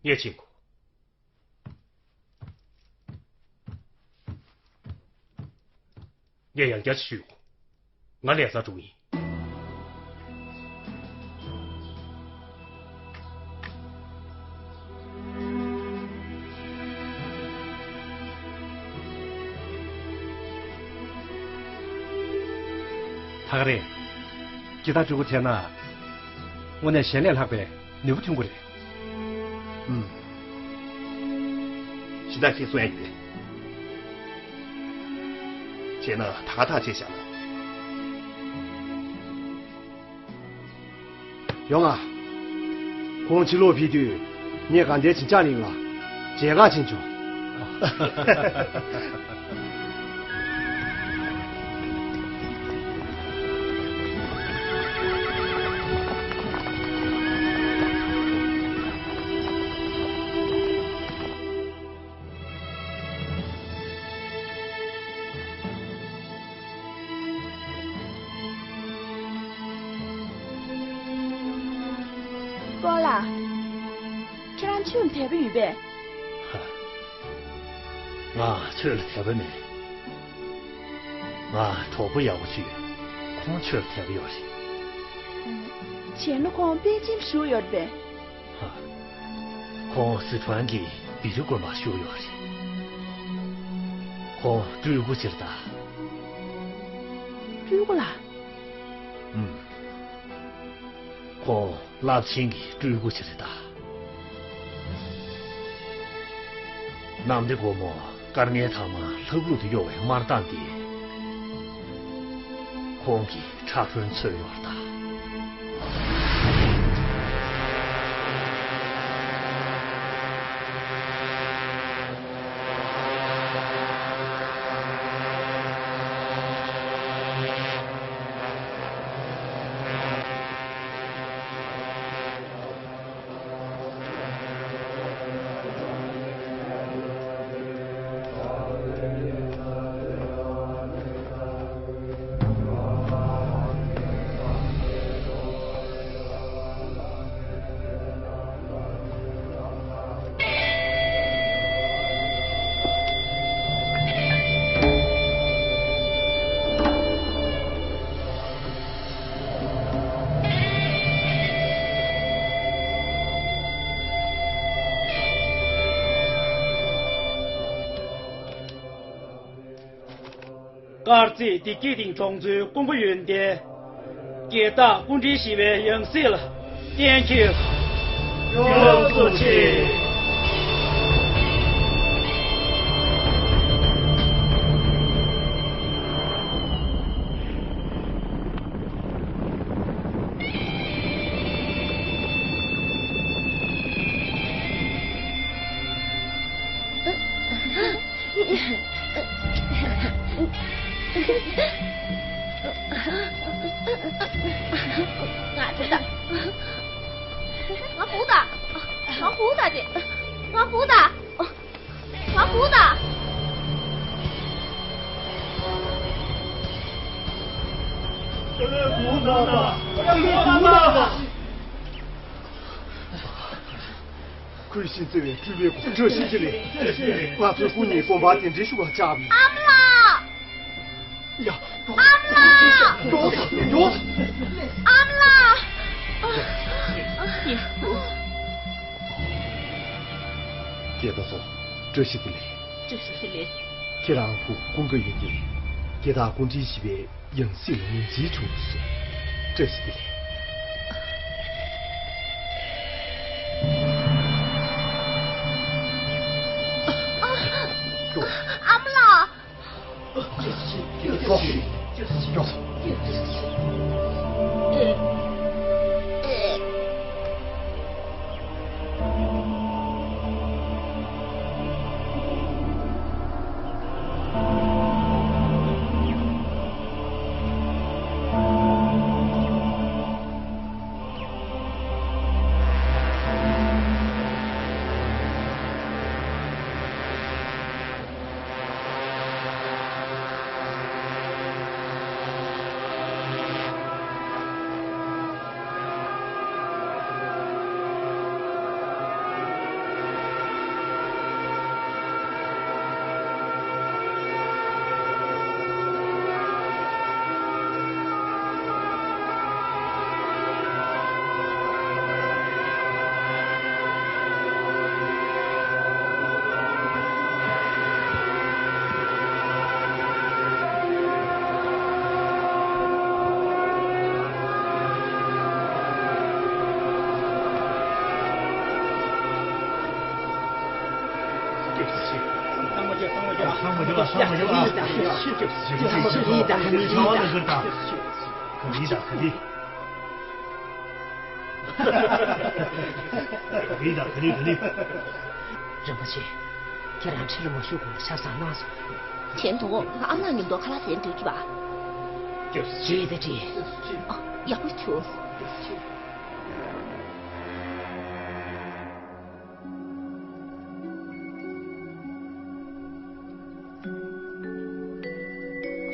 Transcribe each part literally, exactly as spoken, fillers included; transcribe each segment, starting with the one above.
ངས་ཕྱིན་དགོས། ངས་ཡང་བསྐྱར་ཞུ། ང་ལས་ས་དྲུག་ཡིན། ད་ག་རེད། སྐྱེ་ཐག་སྤྲོད་དགོས་བྱས་ན། དངོས་གནས་གཞན་ལས་ལྷག་པའི་ནུས་པ་ཐོན་གྱི་རེད། ཨུམ། གཞན་དག་གིས་གསུང་ཡ་ཡོད། བྱས་ན་ད་ག་ཐག་བཅད་བཞག་ན། ཡོང་ང་། ཁོང་ཕྱིར་ལོག་ཕེབས་དུས་ངས་དགའ་ལྡན་བྱིན་ཆགས་གླིང་ལ་མཇལ་ཁ་ཕྱིན་ཆོག་ཀོང་ལགས། ཁྱེད་རང་ཆོས་ལ་དད་པ་ཡོད་པས། ཧ། ང་ཆོས་ལ་དད་པ་མེད། ང་གྲོགས་པོ་ཡག་པོ་ཅིག་ཡོད། ཁོང་ཆོས་ལ་དད་པ་ཡོད་རེད། བྱས་ན་ཁོང་པེ་ཅིན་བཞུགས་ཡོད་རེད་པས། ཧ། ཁོང་སི་ཁྲོན་གྱི་བི་རི་དགོན་པར་བཞུགས་ཡོད་རེད། ཁོང་སྤྲུལ་སྐུ་ཅིག་རེད་ད། སྤྲུལ་སྐུ་ལགས། ཨུམ། ཁོང་རླབས་ཆེན་གྱི་སྤྲུལ་སྐུ་ཅིག་རེད་ད། གནམ་བདེ་སྒོ་མོ་སྐར་ལྔའི་ཐ་མ་ལྷ་ཁུག་ཏུ་གཡོ་བའི་དམར་མདངས་དེ། ཁོང་གི་ཁྲག་དྲོན་ཚོས་ཡོད་ད། དཀར་མཛེས་བདེ་སྐྱིད་གླིང་གྲོང་ཚོའི་ཀུན་དགའ་ཡོན་ཏན། དགེ་བདག་སྐུ་ཕྲེང་བཞི་པའི་ཡང་སྲིད་ལ་གཏན་འཁེལ། ཡོངས་སུ་ཆེ། ང་ཁུག་ད། ང་ཁུག་ད་དེ། ང་ཁུག་ད། ང་ཁུག་ད། ཁོས་བཞིན་བརྩེ་བའི་སྤྲུལ་པའི་སྐུ་བཀྲ་ཤིས་བདེ་ལེགས། ང་ཚོའི་སྐུ་ཉིད་དགོན་པར་གདན་འདྲེན་ཞུ་བར་བཅར་བ་ཡིན། ཨ་མ་ལགས། ཡ། ཨ་མ་ལགས། ཡོ། ཡོ། ཨ་མ་ལགས། སྐྱེས་པ་ཚོ། བཀྲ་ཤིས་བདེ་ལེགས། བཀྲ་ཤིས་བདེ་ལེགས། ཁྱེད་རང་ཁུ་ཀུན་དགའ་ཡོན་ཏན། དགེ་དག་སྐུ་ཕྲེང་བཞི་པའི་ཡང་སྲིད་ལ་ངོས་འཛིན་བྱུང་སོང་། བཀྲ་ཤིས་བདེ་ལེགས། ཨ་མ་ལགས། རིན་པོ་ཆེ། ཁྱེད་རང་ཁྲིད་ལ་མ་ཞུགས་གོང་ལ་ཆབ་གསང་གནང་སོང་། བྱས་ན་དོ་དགོང་ང་ཨ་མ་ལགས་མཉམ་དུ་ཁ་ལག་ཟས་འགྲོ་རྒྱུ་བ། བྱས་ཏེ་བྱས། ཨ། ཡག་པོ་བྱུང་།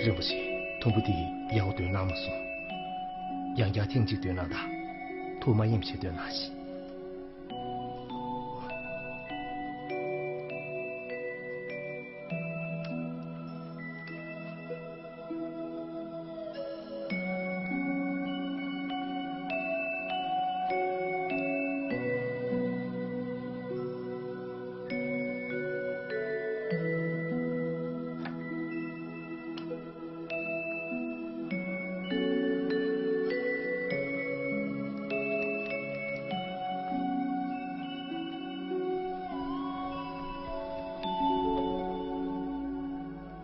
རིན་པོ་ཆེ། དུམ་བུ་འདི་ཡག་པོ་སྡོད་གནང་མ་སོང་། ཡང་བསྐྱར་ཐེངས་གཅིག་སྡོད་གནང་དང་། ཐུགས་མ་ཡེངས་པ་བྱས་སྡོད་གནང་ཞིག།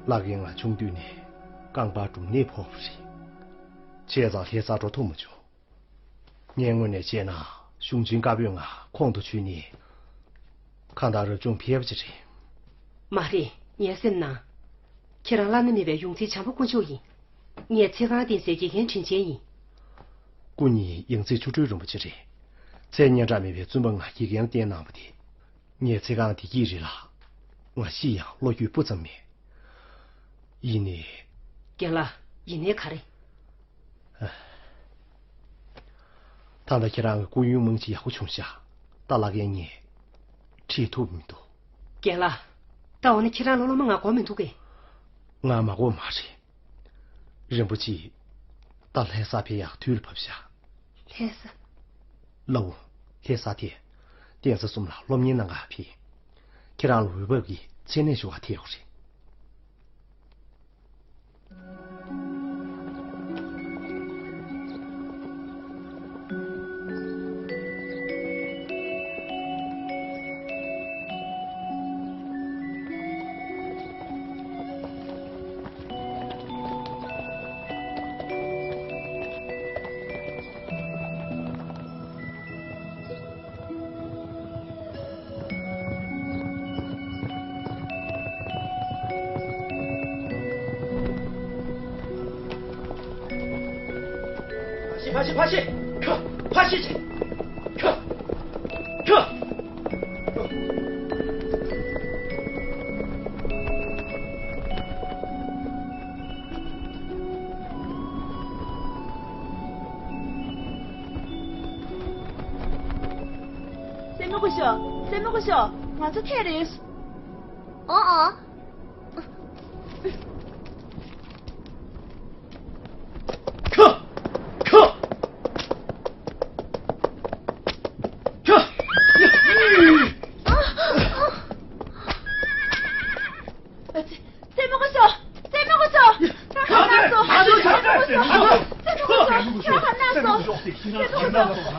ལགས་ཀྱིས་ང་ཆུང་དུས་ནས་རྐང་པར་འབྲུམ་ནད་ཕོག་པ་རེད། བྱས་ཙང་ལྷ་སར་འགྲོ་ཐུབ་མ་བྱུང་། ངའི་ངོས་ནས་བྱས་ན་གཞུང་ཆེན་བཀའ་པོད་ལྔ་ཁོང་དུ་ཆུད་ནས་གང་ལྟར་རབ་བྱུང་ཕེབས་པ་ཅིག་རེད། མ་རེད། ངའི་སེམས་ནང་། ཁྱེད་རང་བླ་ན་མེད་པའི་ཡོངས་འཛིན་བྱམས་པ་དཀོན་མཆོག་ཡིན། ངའི་ཚེ་གང་བསྟེན་སའི་དགེ་རྒན་དྲིན་ཅན་ཡིན། སྐུ་ཉིད་ཡང་རྩེ་ཆོ་འཕྲུལ་རིན་པོ་ཆེ་རེད། ཚེ་སྔོན་གྲངས་མེད་པའི་བཙུན་པ་ང་དགེ་རྒན་བསྟེན་གནང་བ་དེ། ངའི་ཚེ་གང་བདེ་སྐྱིད་རེད་ལ། ང་ཤི་ཡང་བློ་འགྱོད་སྤུ་ཙམ་མེད། ཡིན་ནའི། རྒན་ལགས། ཡིན་ནའི་ག་རེ། ད་ལྟ་ཁྱེད་རང་གི་སྐུ་ཡོན་མང་ཆེ་ཡག་པོ་བྱུང་ཤག། ད་བླ་རྒན་ངས་ཁྲིད་ཐུབ་མི་འདུག། རྒན་ལགས། ད་འོ་ན་ཁྱེད་རང་ལ་སློབ་མ་ང་དགོས་མི་འདུག་གས། ང་མ་དགོས་མ་རེད། རིན་པོ་ཆེ། ད་ལྷ་ས་ཕེབས་ཡག་དུས་ལ་བབ་ཤག། ལྷ་ས། ལའོ། ལྷ་ས་དེ། གདན་ས་གསུམ་ལ་སློབ་གཉེར་གནང་གར་ཕེབས། ཁྱེད་རང་ལ་འོས་འབབ་ཀྱི་མཚན་གནས་ཞུ་བར་ཐད་ཡོད་རེད། ཕ་ཤི་ཕ་ཤི་ཕ་ཤི། ཁྱོད་ཕ་ཤི་ཆེ། ཁྱོད་ཁྱོད། སྲས་མོ་སྐུ་ཞབས། སྲས་མོ་སྐུ་ཞབས། ང་ཚོ་ཐད་རེད། ཨོ་ཨོ། ཁྱོད། ཁྱོད། ཁྱོད། སྲས་མོ་སྐུ་ཞབས། སྲས་མོ་སྐུ་ཞབས། ཁྱོད་ཧ་ན་སོང་། སྲས་མོ་སྐུ་ཞབས།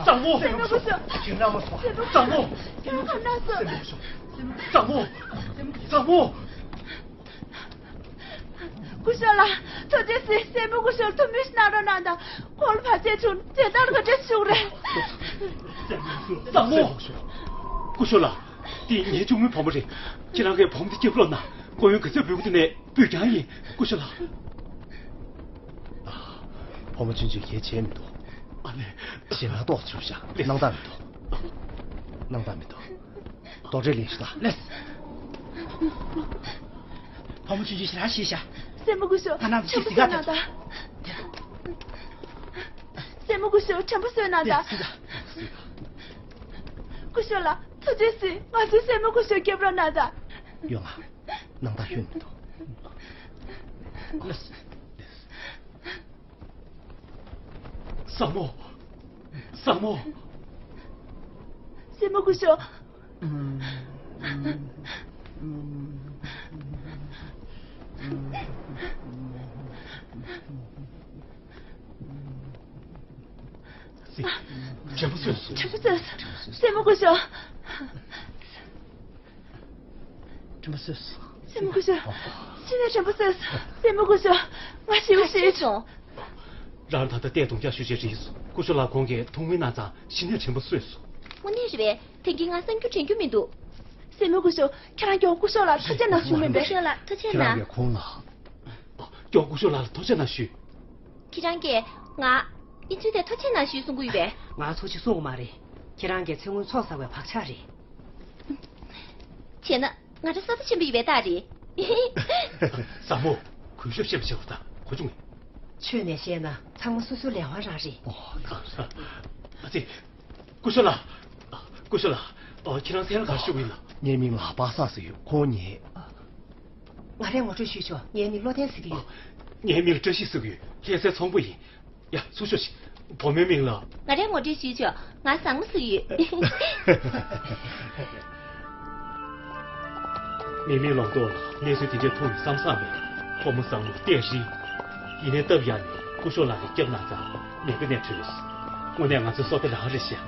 སྲས་མོ་སྐུ་ཞབས། ཁྱོད་ཧ་ན་སོང་། སྲས་མོ་སྐུ་ཞབས། བཟང་མོ། སྲས་མོ་སྐུ་ཞབས། བཟང་མོ། སྲས་མོ་སྐུ་ཞབས། བཟང་མོ། བཟང་མོ། སྐུ་ཞབས་ལགས། ཐུགས་རྗེ་གཟིགས། སྲས་མོ་སྐུ་ཞབས་ལ་ཐུགས་མོས་གནང་རོགས་གནང་དང་། ཁོང་ལ་བར་ཆད་བྱུང་། དེ་ལྟར་ག་འདྲ་བྱུང་རེད། བཟང་མོ། སྐུ་ཞབས་ལགས། འདི་ངའི་གཅུང་མོའི་བུ་མོ་རེད། ཁྱེད་རང་གིས་བུ་མོ་འདི་སྐྱབས་རོགས་གནང་། སྐུ་ཡོན་ག་ཚོད་འབུལ་དགོས་དེ་ནས་འབུལ་རྐྱང་ཡིན། སྐུ་ཞབས་ལགས། བུ་མོ་ཆུང་ཆུང་གིས་གལ་ཆེ་མི་འདུག། ཨ་ནེ། ཞེད་སྣང་ཏོག་ཙམ་བྱུང་ཤག། སྣང་དག་མི་འདུག། སྣང་དག་མི་འདུག། རྡོག་ཁྲེས་ལེན་ཞིག་དང་། ལགས། བུ་མོ་ཆུང་ཆུང་ཞེ་དྲག་ཤི་ཤག། སྲས་མོ་སྐུ་ཞབས། ང་རང་ཚོ་ཆེན་པོ་གཟིགས་ག་བཟོས་གནང་དང་། སྲས་མོ་སྐུ་ཞབས། ཆེན་པོ་བཟོས་གནང་དང་། སྐུ་ཞབས་ལགས། ཐུགས་རྗེ་གཟིགས། ང་ཚོའི་སྲས་མོ་སྐུ་ཞབས་སྐྱབས་རོགས་གནང་དང་། ཡོང་ང་། སྣང་དག་ཁྱོན་མི་འདུག། ལགས། བཟང་མོ། བཟང་མོ། སྲས་མོ་སྐུ་ཞབས། དྲན་པ་གསོས་སོང་། དྲན་པ་གསོས་སོང་། སྲས་མོ་སྐུ་ཞབས། དྲན་པ་གསོས་སོང་། སྲས་མོ་སྐུ་ཞབས། གཞི་ནས་དྲན་པ་གསོས་སོང་། སྲས་མོ་སྐུ་ཞབས། ང་ཤི་བ་ཤི་སོང་། རང་ད་ལྟ་ལྟས་རྡུང་རྒྱག་ཤུལ་བྱས་རེད་སོང་། སྐུ་ཞབས་ལགས་ཁོང་གིས་ཐུགས་སྨོན་གནང་ཙང་གཞི་ནས་དྲན་པ་གསོས་སོང་། དངོས་གནས་རེད་པས། དེང་གི་ང་གསར་འགྱུར་དྲན་རྒྱུ་མི་འདུག་སྲས་མོ་སྐུ་ཞབས། ཁྱེད་རང་མགྱོགས་སྐུ་ཞབས་ལ་ཐུགས་རྗེ་གནང་ཞུ་མིན་པས། སྐུ་ཞབས་ལ་ཐུགས་རྗེ་གནང་། ཁྱེད་རང་གིས་ཁོང་ལ། མགྱོགས་སྐུ་ཞབས་ལགས་ལ་ཐུགས་རྗེ་གནང་ཞུས། ཁྱེད་རང་གིས་ང་ཨིན་ཇི་དེ་ཐུགས་རྗེ་གནང་ཞུས་གསུང་གི་ཡོད་པས། ང་ཚོ་ཅི་གསུང་གི་མ་རེད། ཁྱེད་རང་གིས་ཚེ་སྔོན་ཚོགས་བསགས་པའི་བག་ཆགས་རེད། བྱས་ན་ང་འདྲ་ས་ད་ཆེན་པོ་ཡོད་པའི་རྟགས་རེད། བཟང་མོ། གུས་ཞབས་བཤད་པ་བྱེད་པ་དང་གོ་བྱུང་ངས། ཆོས་ནས་བཤད་ན་ཚང་མ་སོ་སོའི་ལས་དབང་རང་རེད། ཨོ། ཨ་ཙི། སྐུ་ཞབས་ལགས། སྐུ་ཞབས་ལགས། ཨ། ཁྱེད་རང་མཚན་ལ་ག་རེ་ཞུ་གི་ཡིན་ན། ངའི་མིང་ལ་པ་སངས་ཟེར་གྱི་ཡོད། ཁོང་ཉེ། ང་རས་ངོ་སྤྲོད་ཞུས་ཆོག་ངའི་མིང་བློ་ལྡན་ཟེར་གྱི་ཡོད། ངའི་མིང་བཀྲ་ཤིས་ཟེར་གྱི་ཡོད། ལྷ་སའི་ཚོང་དཔོན་ཡིན། ཡ། ཚུར་ཤོག་ཤིག་བུ་མོའི་མིང་ལ། ང་རས་ངོ་སྤྲོད་ཞུས་ཆོག་ང་བཟང་མོ་ཟེར་གྱི་ཡོད། མི་མེད་ལམ་ཐོག་ལ་གནས་ཚུལ་དེ་འདྲས་ཐོན་ནས་བསམ་བསམ་མེད། ཁོ་མོ་བཟང་མོ་སྟེར་རིང་། ཡིན་ནའི་སྟབས་ཡག་ནས་སྐུ་ཞབས་ལགས་ཀྱིས་སྐྱབས་གནང་ཙང་མེད་པ་ནས་བྲོས། དངོས་གནས་ང་ཚོའི་བསོད་བདེ་རང་རེད་ཤག་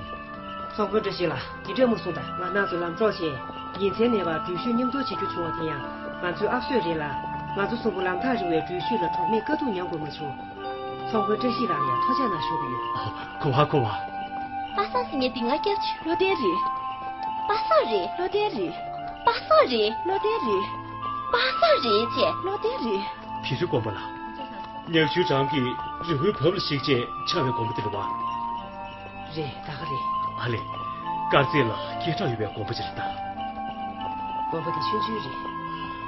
ཚོང་དཔོན་བཀྲ་ཤིས་ལགས། འདི་འདྲས་མ་གསུངས་དང་། ང་རང་ཚོ་ལམ་འགྲོ་བྱས། ཉིན་མཚན་མེད་པར་འགྲུལ་བཞུད་མཉམ་དུ་བྱེད་རྒྱུ་བྱུང་བ་དེ་ཡང་ང་ཚོའི་ཨབ་སོས་རེད་ལ། ང་ཚོ་གསུམ་པོ་ལམ་ཐག་རིང་བའི་འགྲུལ་བཞུད་ལ་གྲོགས་མེད་དཀའ་སྡུག་མྱོང་དགོས་མ་བྱུང་། ཚོང་དཔོན་བཀྲ་ཤིས་ལགས་ལ་ཡང་ཐུགས་རྗེ་གནང་ཞུ་གི་ཡོད། གོ་བ་གོ་བ། པ་སངས་ཟེར་མཁན་འདི་ང་སྐྱབས་བྱས། བློ་ལྡན་རེད། པ་སངས་རེད། བློ་ལྡན་རེད། པ་སངས་རེད། བློ་ལྡན་རེད། པ་སངས་རེད་ཅེས། བློ་ལྡན་རེད། བི་སུ་དགོན་པ་ལ། ཉག་ཆུའི་འགྲམ་གྱི་རི་བོའི་བབ་ལ་གཞིགས་བྱས་ཆགས་པའི་དགོན་པ་དེ་རེད་པ། རེད། ད་ག་རེད། ཨ་ལས། དཀར་མཛེས་ལ་སྐད་གྲགས་ཡོད་པའི་དགོན་པ་ཅིག་རེད་ད། དགོན་པ་དེ་ཆུང་ཆུང་རེད།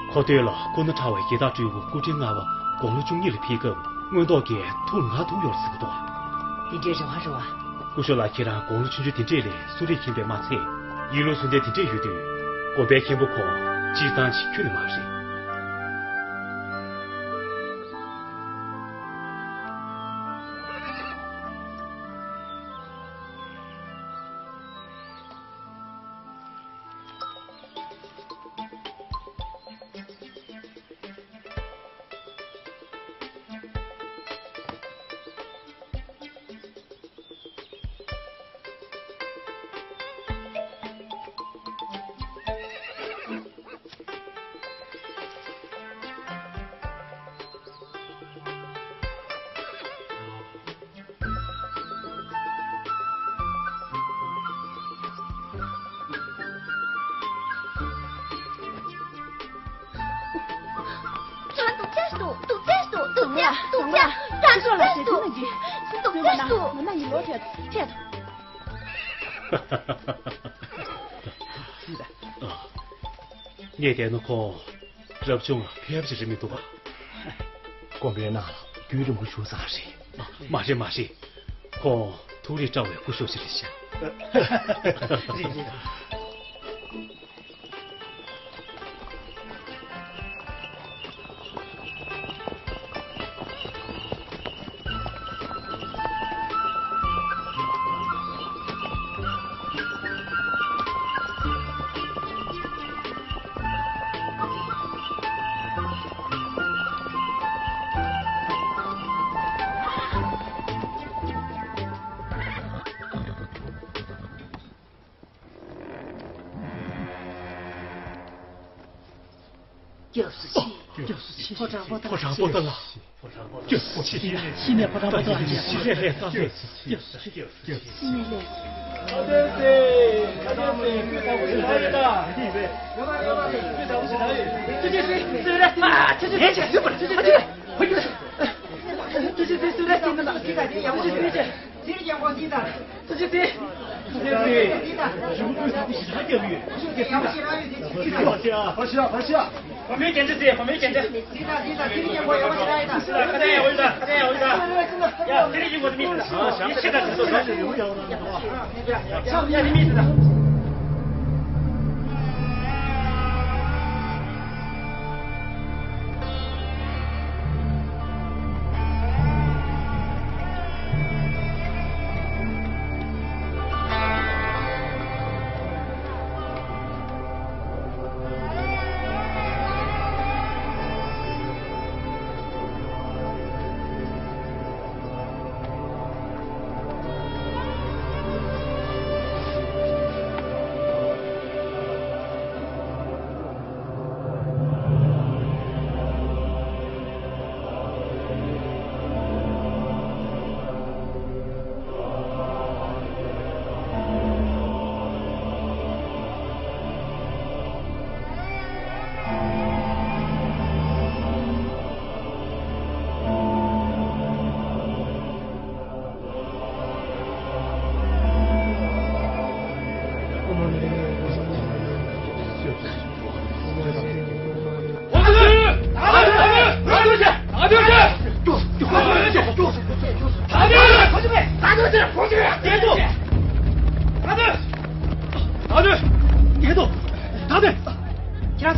མཁོ་སྟོད་ལ་སྐུ་ན་ཕྲ་བའི་རྒྱལ་བདག་སྤྲུལ་སྐུ་སྐུ་ཕྲེང་ལྔ་པ་དགུང་ལོ་བཅུ་གཉིས་ལ་ཕེབས་སྐབས་མངོན་རྟོགས་ཀྱིས་ཐུགས་ལ་ང་ཐུག་ཡོད་རེད་ཟེར་གྱི་འདུག་འདི་འདྲའི་རེ་བ་རེད་པ། སྐུ་ཞབས་ལགས་ཁྱེད་རང་དགུང་ལོ་ཆུང་ཆུང་དེ་འདྲས་ལ་གསོ་རིག་མཁྱེན་པས་མ་ཚད། ཡིད་བློ་ཚུལ་ལྡན་དེ་འདྲས་ཡོད་དུས། དགོན་པའི་མཁན་པོ་ཁོང་སྤྱིར་བཏང་ཞིག་ཁྱོན་ནས་མ་རེད། རང་སྡུག་ཅག་འདུག་སྡུག་ཅག་འདུག་སྡུག་ཅག་སྡུག་ཅག་རང་སྡུག་ཅག་འདུག་སྡུག་ཅག་འདུག་ང་ན་ཡིན་ལོ་དེ་ཐད། ངས་བལྟས་ན་ཁོ། རབ་བྱུང་ཕལ་ཆེར་རེད་མི་འདུག་ག་དགོན་པའི་ནང་ལ་རྒྱུན་རིང་པོ་བཞུགས་ཚར་རེད། མ་རེད་མ་རེད། ཁོང་ཐུགས་རིག་བཀྲ་བའི་སྐུ་ཞབས་ཤིག་རེད་ཤག་རེད་རེད། སྐྱབས་སུ་མཆི། སྐྱབས་སུ་མཆི། ཕོ་བྲང་པོ་ཏ་ལ། ཕོ་བྲང་པོ་ཏ་ལ། སྐྱབས་སུ་མཆི། ཤི་ནས་ཕོ་བྲང་པོ་ཏ་ལ། ཤི་ནས་ལས། ཤི་ནས་ལས།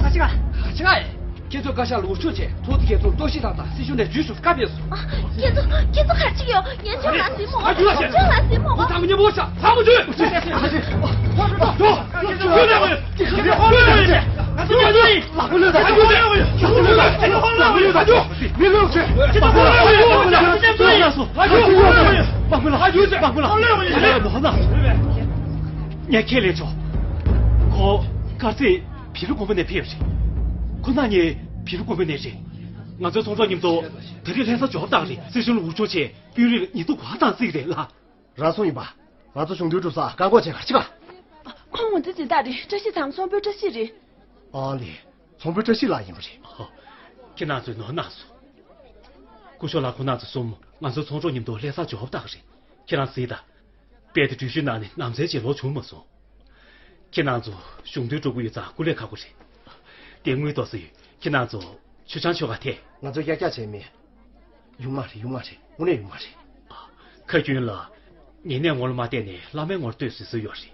ཁ་ཅིག་ཁ་ཅིག་ཁྱེད་ཚོས་བཀའ་ཤག་ལ་འུར་ཆོག་བྱས། ཐོག་དེ་ཁྱེད་ཚོར་གཏོར་བཤིག་དང་དང་སྲིད་གཞུང་ནས་འཇུས་ཤོག་བཀའ་ཕེབས་སོང་། ཨ། ཁྱེད་ཚོ་ཁྱེད་ཚོ་ག་རེ་བྱེད་ཀྱི་ཡོད། ངས་ཁྱོད་ལ་ཟིན་མོ། ཨ། ཁྱོད་ལ་ཟིན་མོ། ཁོ་ཚང་མ་མཉམ་པོ་ཤག་ཚང་མ་བྱོས། ངས་ཁས་ལེན་ཆོག་ཁོ་དཀར་རྩེ་བི་ལི་དགོན་པ་ནས་ཕེབས་རེད། ཁོ་ན་ནི་བི་ལི་དགོན་པ་ནས་རེད། ང་ཚོའི་ཚོང་ཚོགས་མཉམ་དུ་དེ་རིང་ལྷ་ས་འབྱོར་བཏང་རེད། སྲིད་གཞུང་ལ་འུར་ཆོག་བྱས། དཔོན་རིགས་ལ་ཉེས་རྡུང་ག་བཏང་རྩིས་རེད་ལ། རང་སོང་ཡིན་པ། ང་ཚོ་གཞུང་འབྲེལ་སྒྲུབ་ས་བཀག་འགོག་བྱས་ག་རེ་བྱེད་ག་ཁོང་ངོ་ཚ་འཛིན་བདག་རེད། བཀྲ་ཤིས་དང་ཚོང་དཔོན་བཀྲ་ཤིས་རེད། ཨ་ལེ། ཚོང་དཔོན་བཀྲ་ཤིས་ལགས་ཡིན་པ་རེད། ཨ། ཁྱེད་རང་ཚོས་ནོར་གནང་སོང་། སྐུ་ཞབས་ལགས། ཁོང་རྣམ་ཚོ་གསུམ་ང་ཚོའི་ཚོང་ཚོགས་མཉམ་དུ་ལྷ་སར་འབྱོར་བ་བཏང་གི་རེད། ཁྱེད་རང་གཟིགས་དང་། དཔལ་དེ་འགྲུལ་བཞུད་གནང་ནས་ནམ་འཚར་ཅིག་ལོག་བྱུང་མ་སོང་། ཁྱེད་རྣམ་ཚོ་གཞུང་དོན་སྒྲུབ་ཀྱི་ཡོད་ཙང་སྐུ་ལས་ཁག་པོ་རེད། དེ་དངུལ་ཏོག་ཙམ་ཡོད། ཁྱེད་རྣམ་ཚོ་མཆོད་ཆང་མཆོད་ག་ཐད། ང་ཚོ་ཡག་ཡག་བྱས་མེད། ཡོང་མ་རེད། ཡོང་མ་རེད། དངོས་གནས་ཡོང་མ་རེད། ཁ་རྒྱུན་ལ། ཉེ་གནས་ངོ་ལ་མ་བལྟས་ནས་བླ་མའི་ངོར་ལྟོས་ཟེར་སྲོལ་ཡོད་རེད།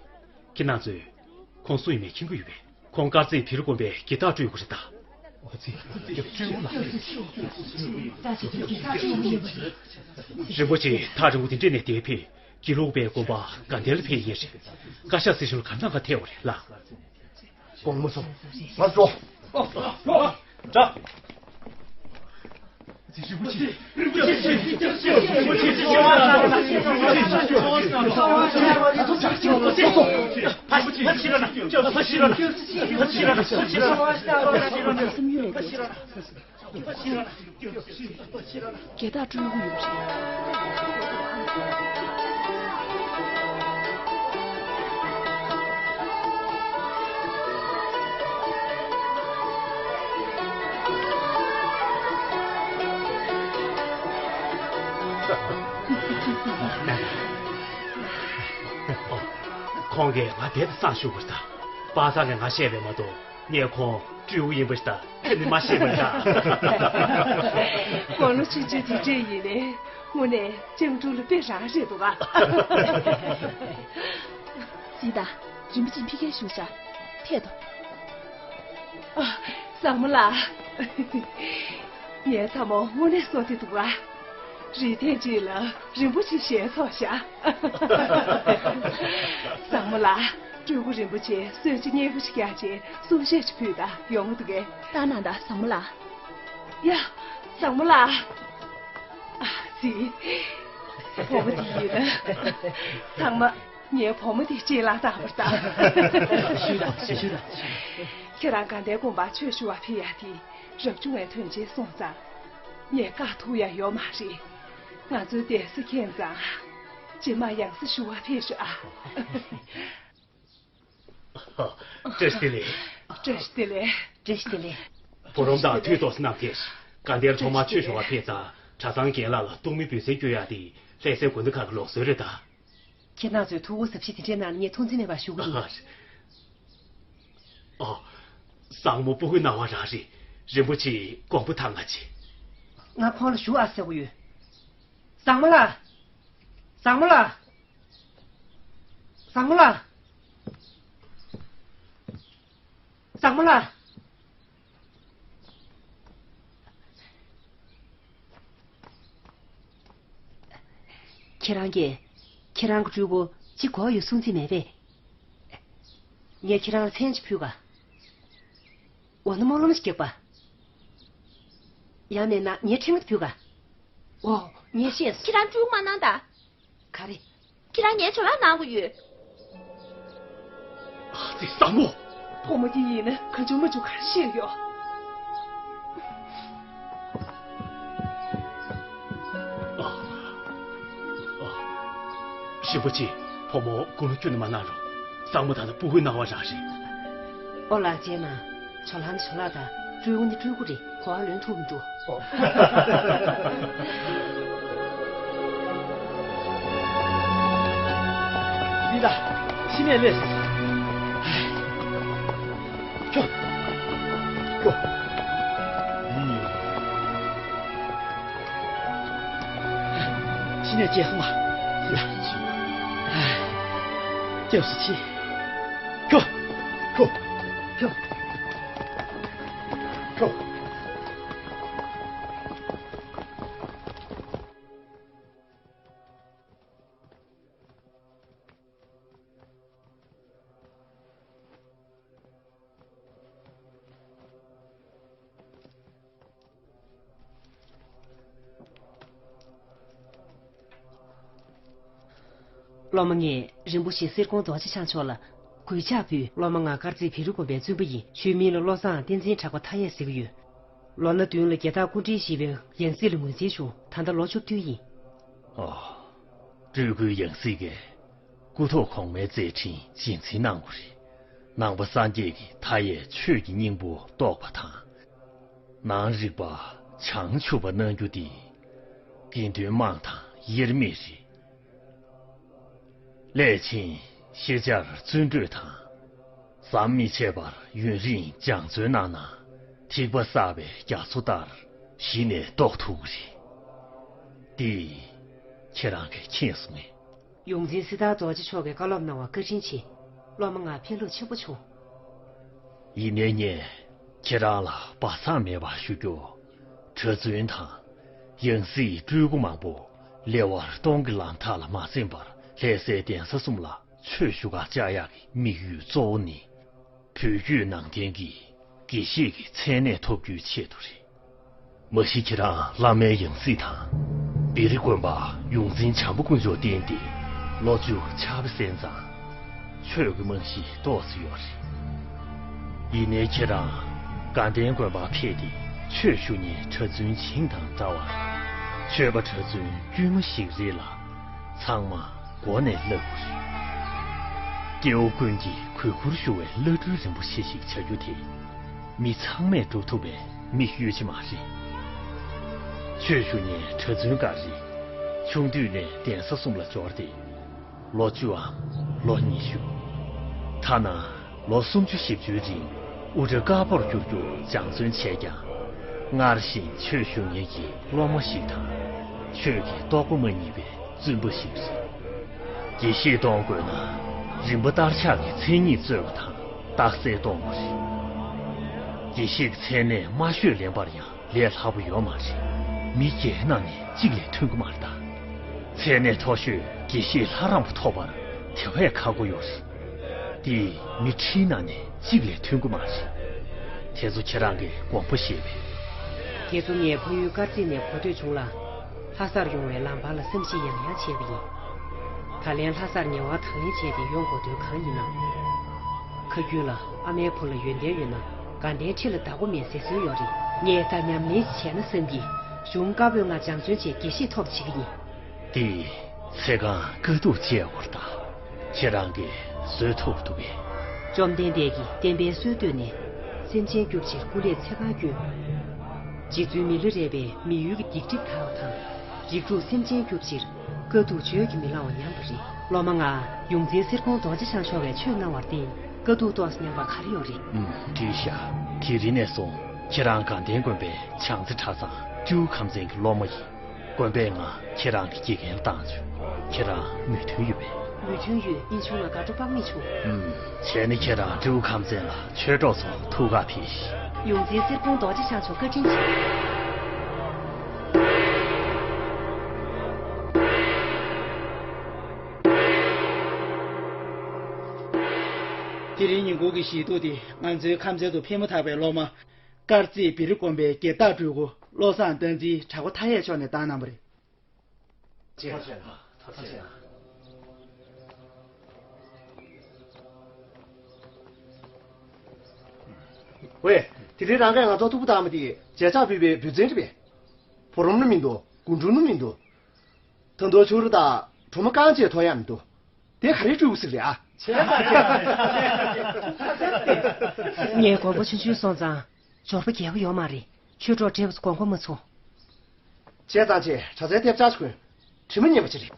ཁྱེད་རྣམ་ཚོས་ཁོང་སུ་ཡིན་མིན་མཁྱེན་གྱི་ཡོད་པས། ཁོང་དཀར་རྩེའི་བི་ལི་དགོན་པའི་དགེ་རྟག་སྤྲུལ་སྐུ་རེད་ད། ཨོ་ཙི། རིན་པོ་ཆེ་ཐག་རིང་པོ་དེ་འདྲས་ནས་འདིར་ཕེབས། དགེ་ལུགས་པའི་དགོན་པ་དགའ་ལྡན་ལ་ཕེབས་ཡིན་རེད། བཀའ་ཤག་སྲིད་གཞུང་ལ་ག་རེ་གནང་ག་ཐད་ཡོད་རེད་ལགས། དགོངས་མ་ཚོམས། ང་འགྲོ། འགྲོ། དགེ་རྟག་སྤྲུལ་སྐུ་ཡིན་པ་རེད། ཁོང་གིས་ང་དེ་ལྟ་བསམ་ཞུ་དགོས་ད། པ་སངས་ཀྱིས་ང་བཤད་པས་མ་གཏོགས། ངས་ཁོང་སྤྲུལ་སྐུ་ཡིན་པ་ཞིག་ད་ཁ་ནས་མ་ཤེས་པ་འདྲ། དགུང་ལོ་ཆུང་ཆུང་དེ་འདྲས་ཡིན་ནའི་དངོས་གནས་སྤྱང་ཕྲུག་ལ་དཔེ་རང་རེད་འདུག་ག་གཟིགས་དང་། རིན་པོ་ཆེ་ཕ་གིར་བཞུགས་ཤག་ཕེབས་དང་། ཨ། བཟང་མོ་ལགས། ངའི་ཚ་མོ་དངོས་གནས་བསོད་བདེ་འདུག་ག་རེ་ཐེངས་གཅིག་ལ་རིན་པོ་ཆེ་ཞལ་ཚོགས་ཤག་བཟང་མོ་ལགས། སྤྲུལ་སྐུ་རིན་པོ་ཆེ་གསོལ་ཇ་མཉེས་པོ་ཞིག་བརྒྱབ་བྱས་གསུང་བཤད་ཅིག་ཕུལ་དང་། ཡོང་གི་འདུག་གས། བཏང་གནང་དང་བཟང་མོ་ལགས། ཡ། བཟང་མོ་ལགས། ཨ་ཙི། བུ་མོ་དེ་ཡིན་ན། ཚང་མ་ངའི་བུ་མོ་དེ་གཅིག་ལ་བཏགས་པར་གདའ། ཞུས་དང་ཞུས་དང་། ཁྱེད་རང་དགའ་ལྡན་དགོན་པར་ཆོས་ཞུ་བར་ཕེབས་ཡ་དེ་རབ་བྱུང་བའི་དོན་ཆེན་སོང་ཙང་། ངས་དཀའ་ཐུབ་ཡ་ཡོད་མ་རེད། ང་ཚོའི་གདན་ས་མཁྱེན་ཙང་། རྗེས་མ་ཡང་སེ་ཞུ་བར་ཕེབས་ཤོག་ཨ། བཀྲ་ཤིས་བདེ་ལེགས། བཀྲ་ཤིས་བདེ་ལེགས། བཀྲ་ཤིས་བདེ་ལེགས། བུ་རམ་དང་དུས་ཐོག་སུ་ནམ་ཐེ། དགའ་ལྡན་སློབ་མ་ཆོས་ཞུ་བར་ཕེབས་ཙང་གྲྭ་ཚང་རྒན་ལགས་ལ་གཏོར་མའི་འབུལ་སྲན་སྐྱོན་ཡག་དེ་ལྷ་སའི་དགོན་སྡེ་ཁག་གི་ལུགས་སྲོལ་རེད་ད། ཁྱེད་རྣམ་ཚོས་ཐུགས་ཁུར་གཟབ་བཞེས་དེ་འདྲའི་གནང་ན་ངས་ཐུགས་འཛེམ་མེད་པར་ཞུ་གི་ཡིན། ཨ། བཟང་མོ་སྤུ་གུའི་སྣང་བ་རང་རེད། རིན་པོ་ཆེས་དགོངས་པ་དག་ང་བྱེད། ང་ཁོང་ལ་ཞུ་ཨ་ཟེར་གི་ཡོད། བཟང་མོ་ལགས། བཟང་མོ་ལགས། བཟང་མོ་ལགས། བཟང་མོ་ལགས། ཁྱེད་རང་གིས་ཁྱེད་རང་གི་སྤྲུལ་སྐུ་གཅིག་དགོས་ཡོད་གསུང་རྩིས་མེད་པས། ངས་ཁྱེད་རང་ལ་མཚན་ཅིག་ཕུལ་ག་འོ་ན་སྨོན་ལམ་ཞིག་རྒྱག་པ། ཡང་མེད་ན་ངའི་ཕྲེང་བ་དེ་ཕུལ་ག་འོ། ངས་ཤེས་སོང་། ཁྱེད་རང་སྤྲུལ་སྐུ་མ་གནང་ད། ག་རེ། ཁྱེད་རང་ངའི་ཇོ་ལགས་གནང་གི་ཡོད། ཨ་ཙི་བཟང་མོ། བུ་མོ་འདི་ཡིན་ན་གང་བྱུང་མ་བྱུང་ག་རེ་བཤད་ཡོད། ཨ། ཨ། རིན་པོ་ཆེ། བུ་མོ་དགུང་ལོ་ཁྱོན་ནས་མ་གནང་རོགས། བཟང་མོ་ད་ལྟ་སྤུ་གུའི་སྣང་བ་རང་རེད། ཨོ་ལགས། རྗེས་མ། ཇོ་ལགས་ནི་ཇོ་ལགས་དང་སྤྲུལ་སྐུ་ནི་སྤྲུལ་སྐུ་རེད། གོ་བ་ལོན་ཐུབ་མི་འདུག་ཨོ། ལི་ལ། ཕྱི་ནས་སླེབས་སོང་། ཁྱོ། ཁྱོ། ཕྱི་ནས་སྐྱེལ་སོང་ང་། ལི་ལ། སྐྱབས་སུ་མཆི། ཁྱོ། ཁྱོ། ཁྱོ། སློབ་མ་ངས་རིན་པོ་ཆེ་གསེར་ཀོང་རྡོ་རྗེ་འཆང་མཆོག་ལ་གུས་ཕྱག་ཕུལ། སློབ་མ་ང་དཀར་རྩེ་བེ་རི་དགོན་པའི་བཙུན་པ་ཡིན། ཆོས་མིང་ལ་བློ་བཟང་བསྟན་འཛིན་གྲགས་པ་མཐའ་ཡས་ཟེར་གྱི་ཡོད། ལོ་ན་བདུན་ལ་རྒྱལ་བདག་སྐུ་ཕྲེང་བཞི་པའི་ཡང་སྲིད་ལ་ངོས་འཛིན་བྱུང་། ད་ལྟ་ལོ་བཅུ་བདུན་ཡིན། ཨོ། སྤྲུལ་སྐུའི་ཡང་སྲིད་ཀྱིས་སྐུ་ཐོག་གོང་མའི་མཛད་འཕྲིན་རྗེས་འཛིན་གནང་དགོས་རེད། ནང་པ་སངས་རྒྱས་ཀྱི་མཐའ་ཡས་ཆོས་ཀྱི་སྙིང་པོ་རྟོགས་པ་དང་། ནང་རིག་པ་བྱང་ཆུབ་པ་གནང་རྒྱུ་འདི་དགེ་འདུན་དམངས་དང་དབྱེར་མེད་རེད། སླད་ཕྱིན་ཤེས་བྱར་བརྩོན་འགྲུས་དང་། ཟམ་མི་ཆད་པར་ཡུན་རིང་སྦྱང་བརྩོན་གནང་ན། ཐིགས་པ་བསགས་པའི་རྒྱ་མཚོ་ལྟར་གཞི་ནས་རྟོགས་ཐུབ་ཀྱི་རེད། འདི་ཁྱེད་རང་གིས་མཁྱེན་སོང་ངས། ཡོངས་འཛིན་སྲི་ཐར་རྡོ་རྗེ་མཆོག་གིས་བཀའ་སློབ་གནང་བར་བཀའ་དྲིན་ཆེ། སློབ་མ་ང་ཕན་ཐོགས་ཆེན་པོ་བྱུང་། ཡིན་ནའི་ངས་ཁྱེད་རང་ལ་སྦ་གསང་མེད་པར་ཞུ་རྒྱུ། གྲྭ་བཙུན་དང་ཡང་སྲིད་སྤྲུལ་སྐུ་མང་པོ་ལེ་དབར་སྟོང་གི་ལམ་ཐག་ལ་མ་འཛེམས་པར་ལྷ་སའི་གདན་ས་གསུམ་ལ་ཆོས་ཞུ་གར་བཅར་ཡག་གི་དམིགས་ཡུལ་གཙོ་བོ་ནི། བོད་བརྒྱུད་ནང་བསྟན་གྱི་དགེ་བཤེས་ཀྱི་མཚན་གནས་ཐོབ་རྒྱུའི་ཆེད་དུ་རེད། མ་གཞི་ཁྱེད་རང་བླ་མའི་ཡང་སྲིད་དང་། བེ་རི་དགོན་པ་ཡོངས་འཛིན་བྱམས་པ་དཀོན་མཆོག་བསྟེན་ཏེ་ལོ་བཅུ་ཆར་པ་གསན་ཙང་། ཆོས་ཀྱི་རྨང་གཞི་ཏོག་ཙམ་ཡོད་རེད། ཡིན་ནའི་ཁྱེད་རང་དགའ་ལྡན་དགོན་པར་ཕེབས་ཏེ་ཆོས་ཞུ་མཁན་གྲྭ་བཙུན་བྱིངས་དང་འདྲ་བར། ཆོས་པ་གྲྭ་བཙུན་དཀྱུས་མ་ཞིག་རེད་ལ། ཚང་མ་མགོ་ནས་བསླབ་དགོས་རེད། སྐྱེ་བོ་ཀུན་གྱིས་གུས་བཀུར་ཞུ་བའི་བླ་སྤྲུལ་རིན་པོ་ཆེ་ཞིག་བྱ་རྒྱུ་དེ། མི་ཚང་མས་སྒྲུབ་ཐུབ་པའི་དམིགས་ཡུལ་ཅིག་མ་རེད། ཆོས་ཞུ་མཁན་གྲྭ་བཙུན་འགའ་རེས་ཆུང་དུས་ནས་གདན་ས་གསུམ་ལ་འབྱོར་ཏེ། ལོ་བཅུའམ་ལོ་ཉི་ཤུ། ཐ་ན་ལོ་སུམ་ཅུ་བཞི་བཅུའི་རིང་དབུ་སྐྲ་དཀར་པོར་བསྒྱུར་རྒྱུ་སྦྱང་བརྩོན་བྱས་ཀྱང་། སྔར་བཞིན་ཆོས་ཞུ་མཁན་གྱི་སློབ་མ་ཞིག་དང་། ཆོས་ཀྱི་རྟོགས་པ་མ་རྙེད་པའི་བཙུན་པ་ཞིག་རེད། དགེ་བཤེས་གཏོང་དགོས་ན། རིམ་པ་བསྟར་ཕྱག་གི་མཚན་ཉིད་རྩོད་པ་དང་རྟགས་གསལ་གཏོང་དགོས་རེད། དགེ་བཤེས་ཀྱི་མཚན་གནས་དམའ་ཤོས་ལེན་པར་ཡང་ལས་སླ་པོ་ཡོད་མ་རེད། མི་བརྒྱའི་ནང་ནས་གཅིག་ལས་ཐོན་གྱི་མ་རེད་ད། མཚན་གནས་མཐོ་ཤོས་དགེ་བཤེས་ལྷ་རམས་པ་ཐོབ་པར་དེ་བས་ཁག་པོ་ཡོད་རེད། དེ་མི་ཁྲིའི་ནང་ནས་གཅིག་ལས་ཐོན་གྱི་མ་རེད། དེ་ཚོ་ཁྱེད་རང་གིས་དགོངས་པ་བཞེས་པས། དེ་ཚོ་ངས་ཕ་ཡུལ་དཀར་རྩེ་ནས་གོ་ཐོས་བྱུང་ལ། ལྷ་སར་ཡོང་བའི་ལམ་བར་ལ་བསམ་གཞིག་ཡང་ཡང་བྱས་པ་ཡིན། ད་ལན་ལྷ་སར་ཉེ་བར་དང་ལེན་བྱས་ཏེ་ཡོང་དགོས་དོན་གང་ཡིན་ནམ། ཁ་རྒྱུན་ལ་ཨ་མའི་བུ་ལ་ཡོན་ཏན་ཡོད་ན་དགའ་ལྡན་ཁྲི་ལ་བདག་པོ་མེད་ཟེར་སྲོལ་ཡོད་རེད། ངས་ད་ཉམས་ལེན་ཞིག་བྱས་ན་བསམ་གྱི། གཞུང་བཀའ་པོད་ལྔ་སྦྱང་བརྩོན་བྱས་དགེ་བཤེས་ཐོབ་བྱེད་ཀྱི་ཡིན། དེ་ཚེ་གང་དཀའ་སྡུག་སྤྱད་དགོས་རེད་ད། ཁྱེད་རང་གིས་བཟོད་ཐུབ་འདུག་གས། བཅོམ་ལྡན་འདས་ཀྱིས་བསྟན་པའི་སྲོལ་བཏོད་ནས། སེམས་ཅན་སྐྱོབ་ཕྱིར་སྐུ་ལས་ཚེ་གང་བསྐྱོན། རྗེ་བཙུན་མི་ལ་རས་པས་མི་ཡུལ་གྱི་སྡིག་སྒྲིབ་དག་པ་དང་། རིགས་དྲུག་སེམས་ཅན་སྐྱོབ་ཕྱིར། དཀའ་སྡུག་བརྗོད་ཀྱིས་མི་ལང་བ་མྱངས་པ་རེད། སློབ་མ་ང་ཡོངས་འཛིན་གསེར་ཀོང་རྡོ་རྗེ་འཆང་མཆོག་གིས་ཆོས་གནང་བར་བརྟེན། དཀའ་སྡུག་ཏོག་ཙམ་མྱངས་པ་ག་རེ་ཡོད་རེད། ཨུམ། འགྲིག་ཤག་དེ་རིང་ནས་བཟུང་ཁྱེད་རང་དགའ་ལྡན་དགོན་པའི་བྱང་རྩེ་གྲྭ་ཚང་སྤྲེའུ་ཁམས་ཚན་གྱི་སློབ་མ་ཡིན། དགོན་པས་ང་ཁྱེད་རང་གི་དགེ་རྒན་བཏང་བྱུང་། ཁྱེད་རང་མོས་མཐུན་ཡོད་པས། མོས་མཐུན་ཡོད། ཡིན་བྱུང་ལ་དགའ་སྤྲོ་དཔག་མེད་བྱུང་། ཨུམ། བྱས་ནས་ཁྱེད་རང་སྤྲེའུ་ཁམས་ཚན་ལ་ཆོས་གྲོགས་ཚོ་ཐུག་ག་ཕེབས་ཤིག་ཡོངས་འཛིན་གསེར་ཀོང་རྡོ་རྗེ་འཆང་མཆོག་བཀའ་དྲིན་ཆེ། དེ་རིང་ཉིན་གུང་གི་གཞིས་སྡོད་དེ་ང་ཚོའི་ཁམས་ཚན་དུ་ཕེབས་མ་ཐག་པའི་སློབ་མ། དཀར་རྩེ་བེ་རི་དགོན་པའི་དགེ་སྟག་སྤྲུལ་སྐུ་བློ་བཟང་བསྟན་འཛིན་གྲགས་པ་མཐའ་ཡས་མཆོག་ནས་བཏང་གནང་བ་རེད། ཐུགས་རྗེ་གནང་། ཐུགས་རྗེ་གནང་། ཝེ། དེ་རིང་རང་གིས་ང་ཚོ་ཐུག་པ་བཏང་བ་དེ་མཇལ་ཕྱག་ཕུལ་བའི་འབུལ་ཚན་རེད་པས། ཕོ་རོང་ནི་མི་འདུག་སྒོ་འགྲམ་ནི་མི་འདུག་ད་དུང་ཕྱུ་རུ་དང་གྲོ་མ་རྐང་གཅིག་ཐོན་ཡག་མི་འདུག་དེ་ག་རེ་སྤྲུལ་སྐུ་ཟིག་རེད་ཨ། ངས་དགོངས་པ་ཆུང་ཆུང་སོང་ཙང་། འབྱོར་པ་རྒྱས་པོ་ཡོད་མ་རེད། ཆོས་གྲོགས་བགྲེས་པོ་ཚོ་དགོངས་པ་མ་ཚོམ། བྱས་ཙང་བྱས། གྲྭ་སའི་ཐེབས་ཆག་ཅིག་གོན། དྲི་མ་ཉན་པ་ཅིག་རེད།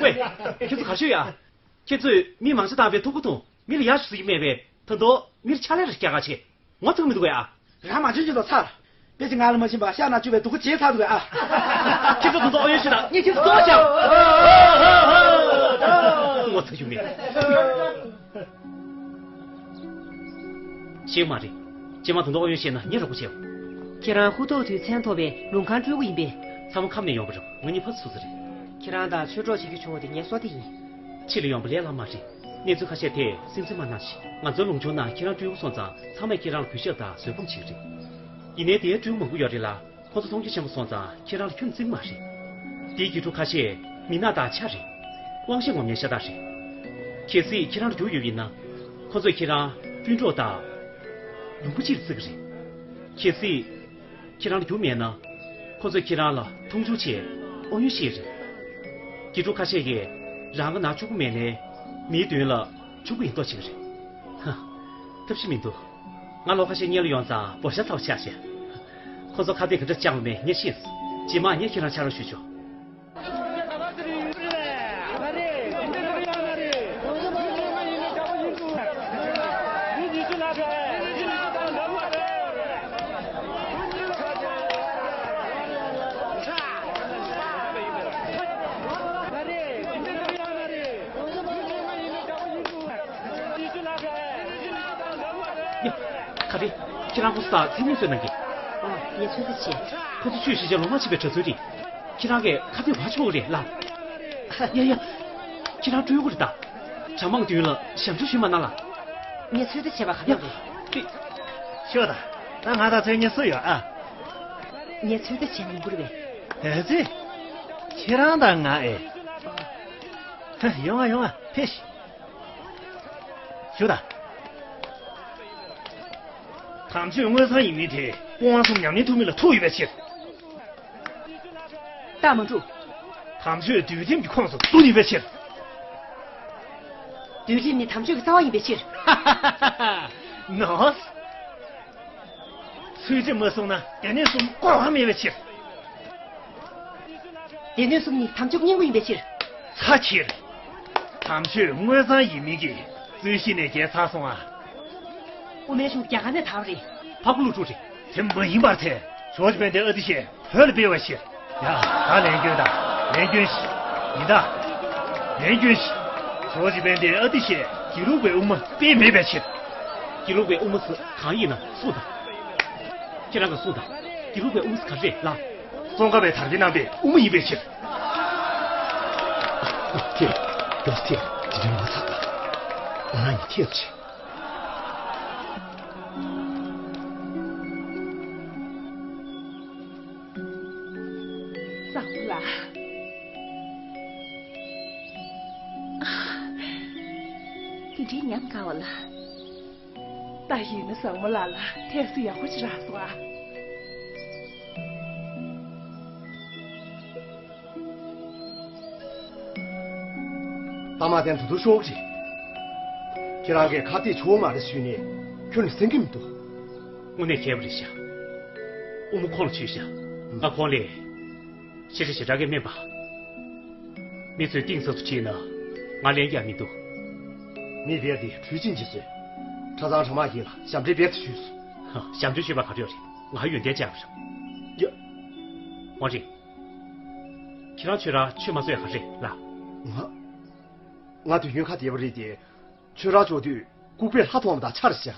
ཝེ། ཁྱེད་ཚོ་ག་ཤོད་ཡ། ཁྱེད་ཚོས་མི་མང་ཆ་བཏང་བའི་ཐུགས་ཁུར་དང་མི་ལ་ཡག་ཤོས་སུ་ཡིན་མེད་པས། ད་དུང་མིར་ཕྱག་ལས་རེ་རྒྱག་ག་བྱེད། ངོ་ཚ་གི་མི་འདུག་གས་ཨ། རང་མ་འཇོན་གྱི་ལོ་ཚར། དཔེ་ཅིག་ང་ལ་མ་བྱིན་པ་ཤ་ན་བཅུ་བའི་སྡུག་གུ་བྱེད་ཚར་འདུག་གས་ཨ། ཁྱེད་ཚོ་དེ་ཚོ་ཨོ་ཡོན་ཤོད་དང་ངས་ཁྱེད་ཚོ་ལྟོགས་ཤག་ངོ་ཚ་ཞུ་མེད། ཤེས་མ་རེད། ཅི་མ་དུང་དུ་ཨོ་ཡོན་ཤེས་ན་ངས་རོགས་པ་བྱེད། ཁྱེད་རང་ཧུ་ཏོག་ཐུའི་མཚན་ཐོབ་པའི་ལུང་ཁང་སྤྲུལ་སྐུ་ཡིན་པས། ཚང་མ་ཁམས་ནས་ཡོང་བ་རེད། ང་གཉིས་ཕར་ཚུར་ཚོ་རེད། ཁྱེད་རང་དང་ཆོས་གྲོགས་བྱེད་རྒྱུ་བྱུང་བ་དེ་ངའི་བསོད་བདེ་ཡིན། ཕྱི་ལ་ཡོང་པ་ལས་སླ་མ་རེད། གནས་ཚུལ་ཁ་ཤས་དེ་སེམས་འཚབ་མ་གནང་ཞིག་ང་ཚོའི་ལུང་ཕྱོགས་ན་ཁྱེད་རང་སྤྲུལ་སྐུ་སོང་ཙང་ཚང་མས་ཁྱེད་རང་ལ་གུས་ཞབས་དང་བཟོད་སྒོམ་བྱེད་ཀྱི་རེད། ཡིན་ནའི་དེའི་སྤྲུལ་སྐུ་མང་པོ་ཡོད་རེད་ལ། ཁོ་ཚོ་མཐོང་རྒྱ་ཆེན་པོ་སོང་ཙང་ཁྱེད་རང་ལ་ཁྱོན་ནས་བརྩི་གི་མ་རེད། དེའི་དགེ་ཕྲུག་ཁ་ཤས་ མི་ནག་དང་ཆ་རེད། དབང་ཤེད་ངོམ་ནས་ཤ་སྟག་རེད། གལ་སྲིད་ཁྱེད་རང་རྒྱུགས་ཡོད་ཡིན་ན། ཁོ་ཚོས་ཁྱེད་རང་སྤུན་གྲོགས་དང་ལུང་པ་གཅིག་ལ་བརྩི་གི་རེད། གལ་སྲིད་ཁྱེད་རང་རྒྱུགས་མེད་ན། ཁོ་ཚོས་ཁྱེད་རང་ལ་མཐོང་ཆུང་བྱས་ཨོ་ཡོན་བཤད་རེད། དགེ་ཕྲུག་ཁ་ཤས་ཀྱིས་རང་གི་ནང་ཕྱུག་པོ་མེད་ནའི་མིའི་མདུན་ལ་ཕྱུག་པོ་ཡིན་མདོག་བྱེད་ཀྱི་རེད། ཧ། ཐབས་ཤེས་མི་འདུག་ང་ལོ་ཁ་ཤས་སྔོན་ལ་ཡོང་ཙང་བོ་ཤ་ཚ་བོ་ཆགས་ཤག་ཁོ་ཚོ་ཁ་གཏད་ག་འདྲ་བཅངས་པ་མེད་ངས་ཤེས་སོང་། རྗེས་མ་ངས་ཁྱེད་རང་ཕྱག་རོགས་ཞུ་ཆོག་ཡ། ག་རེ། ཁྱེད་རང་ཁོ་ཚོ་དང་མཚན་སྙན་བཟོས་གནང་གི། ཨ། ངས་ཚོད་ལྟ་བྱས། ཁོ་ཚོ་ཆོས་ཞིབ་བྱ་ལོ་མ་ཕྱིན་པའི་གྲྭ་བཙུན་རེད། ཁྱེད་རང་གིས་ཁ་གཏད་བ་ཆོག་གི་རེད་ལགས། ཡ་ཡ། ཁྱེད་རང་སྤྲོད་དགོས་རེད་ད། གྲྭ་མང་མདུན་ལ་ཞབས་འདྲེན་ཞུས་མ་གནང་ལགས། ངས་ཚོད་ལྟ་བྱས་པ་ག་ཡ། རང་རེད། ཤོག་ད། ད་ང་དང་མཚན་སྙན་བཟོས་ཡོད་ཨ། ངས་ཚོད་ལྟ་བྱས་ཡོང་གི་རེད་པས། ཨེ་ཙི། ཁྱེད་རང་དང་ང་ཨེ། ཧ། ཡོང་ང་ཡོང་ང་ཕེབས་ཤིག་ཞུ་དང་། དམ་ཆོས་མངོན་བཟང་ཡིན་མིན་དེ་སྐུ་དབང་གསུམ་ཉམས་ལེན་ཐུབ་མིན་ལ་ཐུག་ཡོད་པའི་ཕྱིར། རྟགས་མ་གྲུབ། དམ་ཆོས་འདུལ་ཁྲིམས་ཀྱི་ཁོངས་སུ་ཚུད་ཡོད་པའི་ཕྱིར། འདུལ་ཁྲིམས་ནི་དམ་ཆོས་ཀྱི་རྩ་བ་ཡིན་པའི་ཕྱིར། ནོ། ཚུལ་ཁྲིམས་མ་བསྲུངས་ན་སྡེ་སྣོད་གསུམ་བཀོད་པ་མེད་པའི་ཕྱིར། སྡེ་སྣོད་གསུམ་ནི་དམ་ཆོས་ཀྱི་སྙིང་པོ་ཡིན་པའི་ཕྱིར། ཚ་ཁྱེར། དམ་ཆོས་མངོན་བཟང་ཡིན་མིན་གྱི་རྩོད་གཞི་ནས་བརྒལ་ཚར་སོང་ཨ། དབུ་མའི་གཞུང་རྒྱ་གར་ནས་དར་བ་རེད། འཕགས་པ་ཀླུ་སྒྲུབ་རེད། དེ་མ་ཡིན་པར་ཐལ། ཇོ་བོ་རྗེ་དཔལ་ལྡན་ཨ་ཏི་ཤས་བོད་ལ་སྤེལ་བའི་ཕྱིར། ཡ། ད་ལན་སྐྱོན་དང་ལན་སྐྱོན་ཞིག་ཡིན་ད། ལན་སྐྱོན་ཞིག་ཇོ་བོ་རྗེ་དཔལ་ལྡན་ཨ་ཏི་ཤས་དགེ་ལུགས་པའི་དབུ་མ་སྤེལ་མེད་པའི་ཕྱིར། དགེ་ལུགས་པའི་དབུ་མ་ཟེར་གང་ཡིན་ན་གསུངས་དང་། ཁྱེད་རང་གིས་གསུངས་དང་། དགེ་ལུགས་པའི་དབུ་མ་ཟེར་ག་རེ་རེད་ལགས། ཙོང་ཁ་པའི་དར་རྒྱས་གནང་བའི་དབུ་མ་ཡིན་པའི་ཕྱིར། ཨ། ཁྱེད། མགྱོགས་སེ་ཐད། དེ་འདྲའི་ངོ་ཚ་དང་། འོ་ན་ངས་ཐད་རེད། བཟང་པོ་ལགས། དེ་འདྲའི་ཉམས་དགའ་བ་ལ། ད་ཡིན་ན་བཟང་མོ་ལགས་ལ་ཐད་སུ་ཡག་པོ་ཅིག་རག་སོང་ཨ། ལྟ་མ་བསྟན་དུ་དུ་ཤོག་ཅིག་ཁྱེད་རང་གིས་ཁ་གཏད་ཆོག་མ་རེད་ཞུས་ནས་ཁྱོན་ནས་གསན་གྱི་མི་འདུག་དངོས་གནས་མཁས་པ་རེད་ཤག་དབུ་མ་ཁོང་ལ་ཆོས་བཤད། ང་ཁོང་ལས་ཆེ་ཆེ་ཞེ་དྲག་གི་སྨན་པ། མི་ཚོས་གཏིང་ཟབ་ཏུ་ཕྱིན་ན་ང་ལན་རྒྱག་མི་འདུག་མི་སྡེ་འདི་གྲོས་ཆིངས་ཀྱིས་བཟོས། གྲྭ་ཚང་གྲྭ་མང་ཡིན་ལ་ཞབས་འདྲེན་རྦད་དེ་ཞུས་སོང་། ཧ། ཞབས་འདྲེན་ཞུས་པ་ག་རེ་ཡོད་རེད། ང་ཡོན་ཏན་ཅན་པ་རེད། ཡ། ཝང་རིང་། ཁྱེད་རང་ཁྱོད་རང་ཆོས་མ་རྫོགས་ཡ་ག་རེད་ལགས། ང་། ང་དུས་རྒྱུན་ཁ་བདེ་བ་རེད་དེ། ཆོས་ར་ཕྱོགས་དུས་ལྐུགས་པས་ལྷ་མཐོང་བ་དང་ཆ་རེ་བཞག་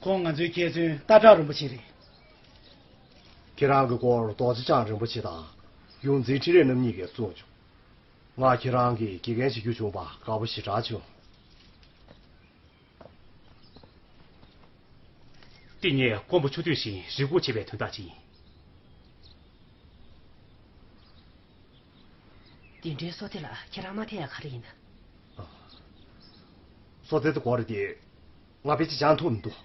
ཁོང་ང་ཚོའི་མཁས་བཙུན་སྟག་བྲག་རིན་པོ་ཆེ་རེད། ཁྱེད་རང་གི་སྐོར་རྡོ་རྗེ་འཆང་རིན་པོ་ཆེ་དང་ཡོངས་འཛིན་ཁྲི་རལ་རྣམ་གཉིས་ཀྱིས་གསུངས་བྱུང་། ང་ཁྱེད་རང་གི་དགེ་རྒན་བྱེད་རྒྱུ་བྱུང་བ་དགའ་པོ་ཞེ་དྲག་བྱུང་། འདི་ངས་ཀོང་པོ་ཆུ་སྟོད་བཞིན་རེ་སྒུག་བྱེད་པའི་དོན་དག་ཅིག་ཡིན། འདི་འདྲའི་སོ་ཐེ་ལ་ཁྱེད་རང་མ་ཐེ་ཡ་ག་རེ་ཡིན་ན། སོ་ཐེ་དེ་གོ་རེ་དེ་ང་ཕལ་ཆེར་སྦྱང་ཐུབ་མི་འདུག་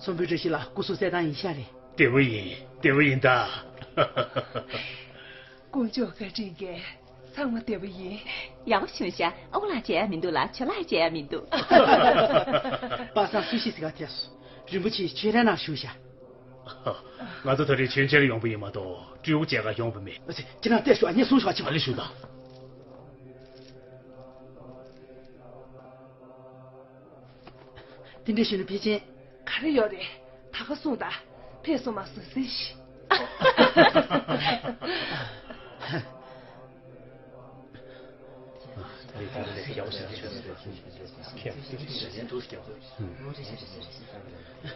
ཚོང་དཔོན་བཀྲ་ཤིས་ལགས་སྐུ་གཟུགས་གསལ་ཐང་ཡིན་ཤག་རེད། བདེ་པོ་ཡིན། བདེ་པོ་ཡིན་ད། དཀོན་མཆོག་བཀའ་དྲིན་རྐྱེན་ཚང་མ་བདེ་པོ་ཡིན། ཡག་པོ་བྱུང་ཤག་ཨོ་ལགས་མཇལ་ཡ་མི་འདུག་ལ་ཇོ་ལགས་མཇལ་ཡ་མི་འདུག་པ་སངས་སུ་ཤི་སི་ག་ཐེ་སུ་རིན་པོ་ཆེ་ཁྱོད་རང་ནང་བཞུགས་ཤག་ང་ཚོ་ད་རེས་མཆོད་མཇལ་ཡོང་པ་ཡིན་མ་གཏོགས་སྤྲུལ་སྐུ་མཇལ་ག་ཡོང་པ་མེད། ཨ་ཙི། ཁྱེད་རང་བལྟས་ཤོག་ཨ་ནི་སོང་ཤོག་ཨ་ཅེ། ཨ་ལེ་ཞུ་དང་། དེ་འདྲ་ཞུ་ན་ཕལ་ཆེར། ག་རེ་ཡོད་རེད། ད་ག་གསུངས་དང་། ཕེབས་སོང་མ་སོང་ཟེར་ཤིག་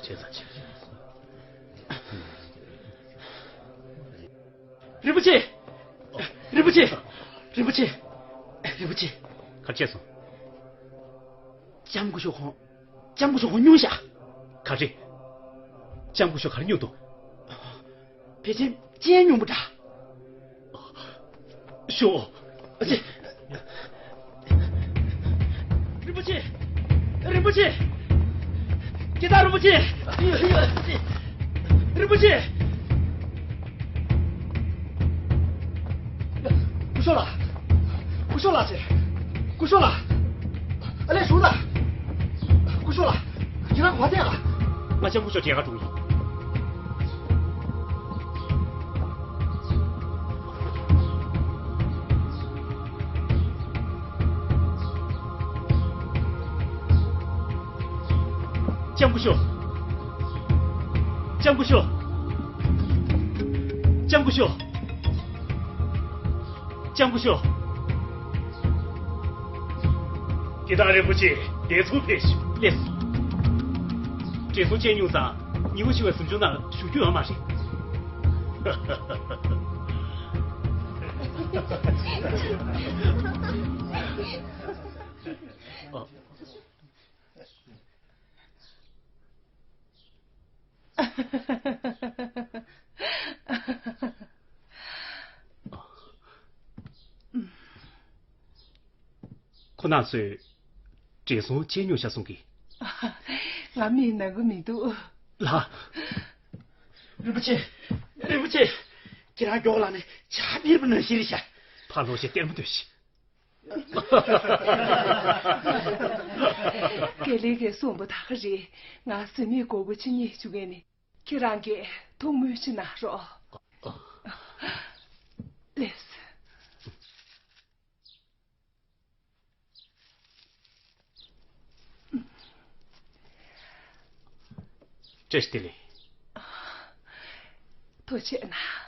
ཁྱེད་ཚ་ཆེ། རིན་པོ་ཆེ། རིན་པོ་ཆེ། རིན་པོ་ཆེ། རིན་པོ་ཆེ། ག་རེ་བྱས་སོང་། ལྕམ་སྐུ་ཞབས་ཁོང་། ལྕམ་སྐུ་ཞབས་ཁོང་སྙུང་ཤག་ག་རེ། ལྕམ་སྐུ་ཞབས་ག་རེ་སྙུང་འདུག་ཕལ་ཆེར་སྤྱན་སྙུང་པ་འདྲ། ཤོག་ཨ་ཙི། རིན་པོ་ཆེ། རིན་པོ་ཆེ། སྐྱེ་བདག་རིན་པོ་ཆེ། རིན་པོ་ཆེ། སྐུ་ཞབས་ལགས། སྐུ་ཞབས་ལགས་ཟེར། སྐུ་ཞབས་ལགས། ཨ་ལས་བཞུགས་དང་། སྐུ་ཞབས་ལགས། ཁྱེད་རང་ག་པར་བསྡད་ཨ། ང་ལྕམ་སྐུ་ཞབས་མཇལ་ཁ་འགྲོ་གི་ཡིན། ལྕམ་སྐུ་ཞབས། ལྕམ་སྐུ་ཞབས། ལྕམ་སྐུ་ཞབས། ལྕམ་སྐུ་ཞབས། སྐྱེ་བདག་རིན་པོ་ཆེ་བདེ་སོང་ཕེབས་ཤིག་ལགས་སོ། བགྲེས་སོང་སྤྱན་སྙུང་ཙང་ཉི་མ་ཤི་བའི་གཟིམ་ཆུང་ནང་ལ་བཞུགས་རྒྱུ་ཡོད་མ་རེད། ཁོ་རྣམ་ཚོས་བགྲེས་སོང་སྤྱན་སྙུང་ཤག་གསུང་གི། ང་མིག་ནག་གི་མི་འདུག་ལགས། རིན་པོ་ཆེ། རིན་པོ་ཆེ། ཁྱེད་རང་མགྱོགས་ལ་ནས་ཇ་ཕིར་པ་ནང་བཞིན་རེད་ཤག་ཕར་ལོག་བྱས་ལྟད་མོ་ལྟོས་ཤིག་དགེ་ལེགས་ཀྱིས་གསུངས་པ་ད་ག་རེད། ང་ཟ་མའི་མགོ་སྐོར་ཅིག་རྙེད་བཅུག་གི་ནི། ཁྱེད་རང་གིས་ཐུགས་སྨོན་ཅིག་གནང་རོགས། ལགས་སོ། བཀྲ་ཤིས་བདེ་ལེགས། ཐུགས་རྗེ་གནང་།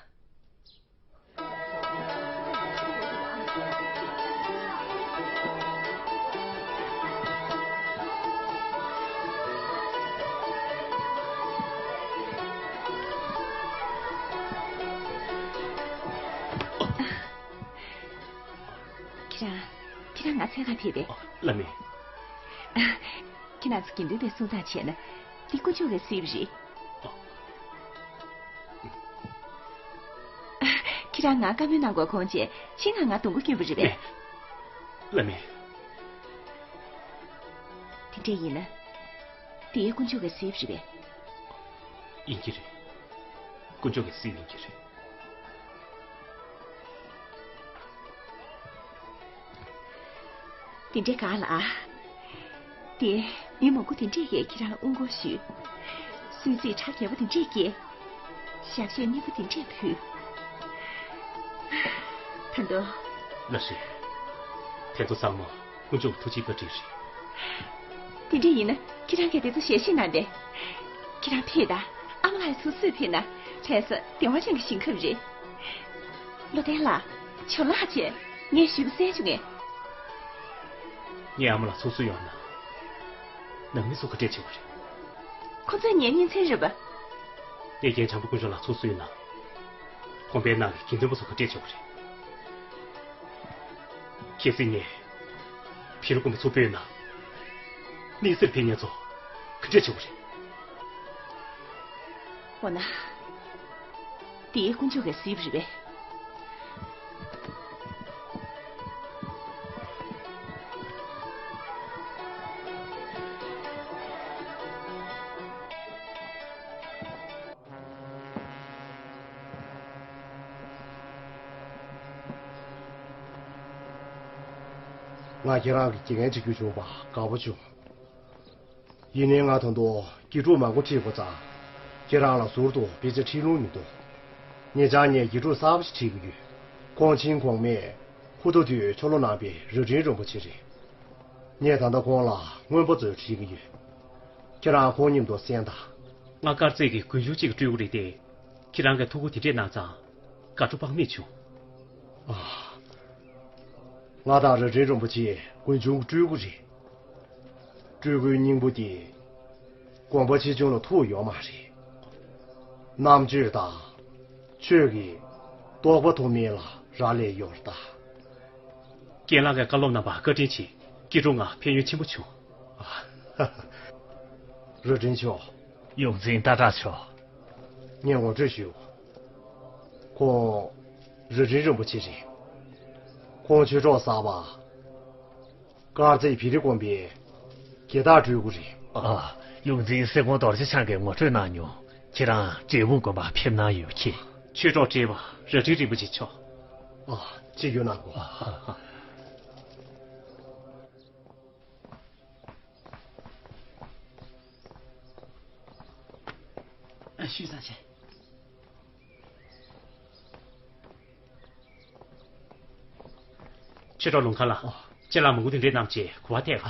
ཁྱེད་རང་། ཁྱེད་རང་ང་འཚོལ་ག་ཕེབས་པས། ཨ། བླ་མས། ཁྱེད་རང་ཚོ་དགེ་འདུན་པའི་གསུང་སྟངས་བྱས་ན། འདི་དཀོན་མཆོག་གིས་གཟིགས་པ་རེད། ཨ། ཁྱེད་རང་ང་བཀའ་མོལ་གནང་དགོས་དགོངས་བྱས་ཕྱི་ནང་ང་གདུང་རྒྱུད་བསྐྱོན་པ་རེད་པས། མེད། བླ་མས། དེ་འདྲ་ཡིན་ན། འདི་དཀོན་མཆོག་གིས་གཟིགས་པ་རེད་པས། ཡིན་གྱི་རེད། དཀོན་མཆོག་གིས་གཟིགས་ཡིན་གྱི་རེད། དེ་འདྲའི་ག་ལ་ཨ། དེ་མི་མང་པོ་དེ་འདྲས་ཀྱིས་ཁྱེད་རང་དབུ་སྐོར་ཞུས། གསོལ་ཚིགས་གྲ་རྒྱས་པོ་དེ་འདྲས་ཀྱིས། ཞབས་གཞས་སྙན་པོ་དེ་འདྲས་ཕུལ། ད་དུང་། ལགས་སོ། དེ་ཚོ་ཚང་མ་དཀོན་མཆོག་གི་ཐུགས་རྗེའི་བཀའ་དྲིན་རེད། དེ་འདྲ་ཡིན་ན་ཁྱེད་རང་གིས་དེ་ཚོ་ཞལ་བཞེས་གནང་སྟེ། ཁྱེད་རང་ཕེབས་དང་ཨ་མ་ལགས་ཚོ་གསོལ་ཕེབས་ན་ལྷ་ས་བདེ་བ་ཅན་གྱི་ཞིང་ཁམས་རེད། བློ་ལྡན་ལགས། བྱུང་ལགས་བྱས། ངས་ཞུ་གི་གསན་བྱུང་ངས། ངའི་ཨ་མ་ལགས་ཚོགས་གསོ་ཡོང་ན། ནང་མི་ཚོ་ག་འདྲས་བྱེད་པ་རེད། ཁོ་ཚོས་ངའི་གཉེན་ཚན་རེད་པ། དེ་རྐྱེན་བྱམས་པ་དཀོན་མཆོག་ལགས་ཚོགས་གསོ་ཡོང་ན། ཁོང་པའི་ནང་གི་དགེ་འདུན་པ་ཚོ་ག་འདྲས་བྱེད་པ་རེད། གལ་སྲིད་ངས་ཕི་ལོ་དགོན་པ་ཚུར་སྤོས་ན། གནས་སར་ཕེབས་མཁན་ཚོ་ག་འདྲས་བྱེད་པ་རེད། འོ་ན། དེའི་དཀོན་མཆོག་གིས་གཟིགས་པ་རེད་པས། ང་ཁྱེད་རང་གི་དགེ་རྒན་བྱེད་རྒྱུ་བྱུང་བ་དགའ་པོ་བྱུང་། ཡིན་ནའི་ང་ད་དུང་དགེ་ཕྲུག་མང་པོ་ཁྲིད་དགོས་ཙང་། ཁྱེད་རང་ལ་ཟུར་དུ་དཔེ་ཆ་ཁྲིད་ལུགས་མི་འདུག་ཉེ་ཆར་ངས་དགེ་ཕྲུག་གསར་པ་ཞིག་ཁྲིད་ཀྱི་ཡོད། ཁོང་ཆེན་གོང་མས་ཧུ་ཐུ་ཐུའི་ཆོ་ལོ་གནང་བའི་རྭ་སྒྲེང་རིན་པོ་ཆེ་རེད། ངས་ད་ལྟ་ཁོང་ལ་རྔོན་པ་ཚོ་ཁྲིད་ཀྱི་ཡོད། ཁྱེད་རང་ཁོང་མཉམ་དུ་གསན་དང་། ང་དཀར་མཛེས་ཀྱི་དགུན་ཆུང་གཅིག་གི་སྤྲུལ་སྐུ་རེད་དེ། ཁྱེད་རང་གིས་ཐུགས་ཁུར་དེ་འདྲས་གནང་ཙང་། དགའ་སྤྲོ་དཔག་མེད་བྱུང་། ཨ། ང་དང་རྭ་སྒྲེང་རིན་པོ་ཆེ་དགུན་ཆུང་གི་སྤྲུལ་སྐུ་རེད། སྤྲུལ་སྐུའི་སྙིང་པོ་དེ་དགོངས་པ་ཆེ་ཆུང་ལ་ཐུག་ཡོད་མ་རེད། རྣམ་དཔྱོད་དང་ཆོས་ཀྱི་ རྟོགས་པ་ཐོགས་མེད་ལ་རག་ལས་ཡོད་རེད་ད། རྒན་ལགས་ཀྱི་བཀའ་སློབ་གནང་བར་བཀའ་དྲིན་ཆེ། སྐྱིད་གྲོང་ང་ཕན་ཡོན་ཆེན་པོ་བྱུང་། རྭ་སྒྲེང་མཆོག་ཡོངས་འཛིན་སྟག་བྲག་མཆོག་ངས་ངོ་སྤྲོད་ཞུ། ཁོང་རྭ་སྒྲེང་རིན་པོ་ཆེ་རེད། ཁོང་ཆོས་གྲོགས་གསར་པ། དཀར་མཛེས་བེ་རི་དགོན་པའི་དགེ་བདག་སྤྲུལ་སྐུ་རེད། ཨ། ཡོངས་འཛིན་སེ་ཀོང་རྡོ་རྗེ་འཆང་གིས་ངོ་སྤྲོད་གནང་མྱོང་། ཁྱེད་རང་འབྲས་སྤུངས་དགོན་པར་ཕེབས་གནང་ཡོད་ཁྱེད། ཆོས་གྲོགས་བཀྲས་པ་རྭ་སྒྲེང་རིན་པོ་ཆེ་མཆོག་ཨ། ཅི་ཡོད་ན་གོ། ཞུས་ཙང་བྱས། ཆོས་གྲོགས་ལུང་ཁ་ལགས། ཨ། ཅ་ལག་མང་པོ་དེ་འདྲས་བསྣམས་བྱས་གོ་བ་ཐད་ཀ་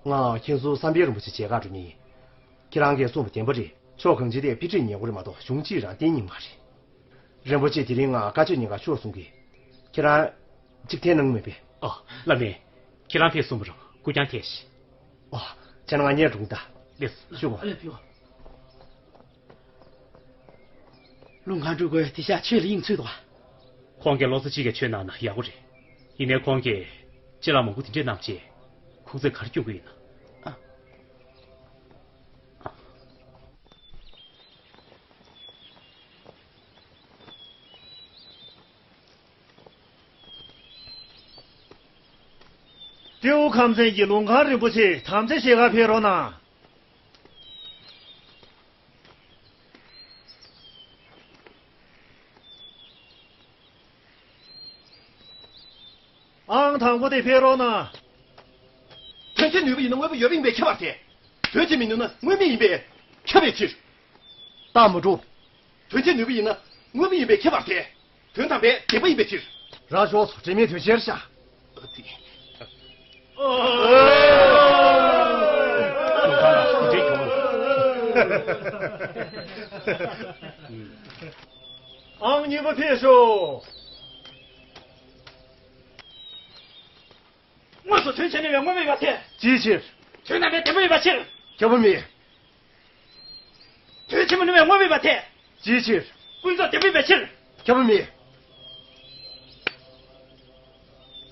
ང་མཁན་ཟུར་བསམ་འཕེལ་རིན་པོ་ཆེ་མཇལ་ཁ་འགྲོ་མཁན་ཡིན། ཁྱེད་རང་གིས་གསུངས་པ་བདེན་པ་རེད། ཕྱོགས་གང་ཅི་ཐད་དཔེ་ཁྲིད་ཉན་དགོས་རེད་མ་གཏོགས་གཞུང་གཅིག་རང་བསྟེན་ཉན་མ་རེད། རིན་པོ་ཆེ་དེ་རིང་ང་བཀའ་ཆོས་ཉན་གར་ཤོག་གསུང་གི། ཁྱེད་རང་གཅིག་འཐེན་གནང་མེད་པས། ཨ། བླ་མས། ཁྱེད་རང་ཕེབས་སོང་བ་རུང་སྐུ་རྐྱང་འཐེན་ཞིག་ཨ། བྱས་ན་ང་གཉིས་འགྲོ་གི་ད། ལེགས། ཤོག་གོ། ཨ་ལས་ཕེབས། ལུང་ཁང་སྤྲུལ་སྐུ་དེ་ཤ་ཆོས་ལ་དབྱིངས་ཚུད་འདུག་ཁོང་གིས་བློ་རྩེ་གཅིག་གིས་ཆོས་གནང་ན་ཡག་པོ་རེད། ཡིན་ནའི་ཁོང་གིས་ཅ་ལག་མང་པོ་དེ་འདྲས་བསྣམས་བྱས་ཁུག་རྩིས་ག་རེ་སྐྱོན་གི་ཡིན་ན། ཨ། སྤྲེའུ་ཁམས་ཚན་གྱི་ལུང་ཁང་རིན་པོ་ཆེ་དམ་བཅའ་བཞེས་གར་ཕེབས་རོགས་གནང་། ཨང་དང་པོ་དེ་ཕེབས་རོགས་གནང་། དོན་བྱེད་ནུས་པ་ཡིན་ན་དངོས་པོ་ཡོད་པ་ཡིན་པས་ཁྱབ་པར་ཐལ། དོན་བྱེད་མི་ནུས་ན་དངོས་མེད་ཡིན་པས་ཁྱབ་པའི་ཕྱིར། རྟགས་མ་གྲུབ། དོན་བྱེད་ནུས་པ་ཡིན་ན་དངོས་མེད་ཡིན་པས་ཁྱབ་པར་ཐལ། དོན་དམ་པས་བདེན་པ་ཡིན་པའི་ཕྱིར། རང་ཤོག་སོ། དྲན་མེད་དོན་ཤེར་ཤག་ཨང་གཉིས་པ་ཕེབས་ཤོག་དངོས་སུ་དོན་བྱེད་ནུས་པའི་དངོས་མེད་པ་དེ། ཅིའི་ཕྱིར། དོན་དམ་པའི་བདེན་པ་ཡིན་པའི་ཕྱིར། ཁྱབ་པ་མེད། དོན་བྱེད་མི་ནུས་པའི་དངོས་མེད་པ་དེ། ཅིའི་ཕྱིར། ཀུན་རྫོབ་བདེན་པ་ཡིན་པའི་ཕྱིར། ཁྱབ་པ་མེད།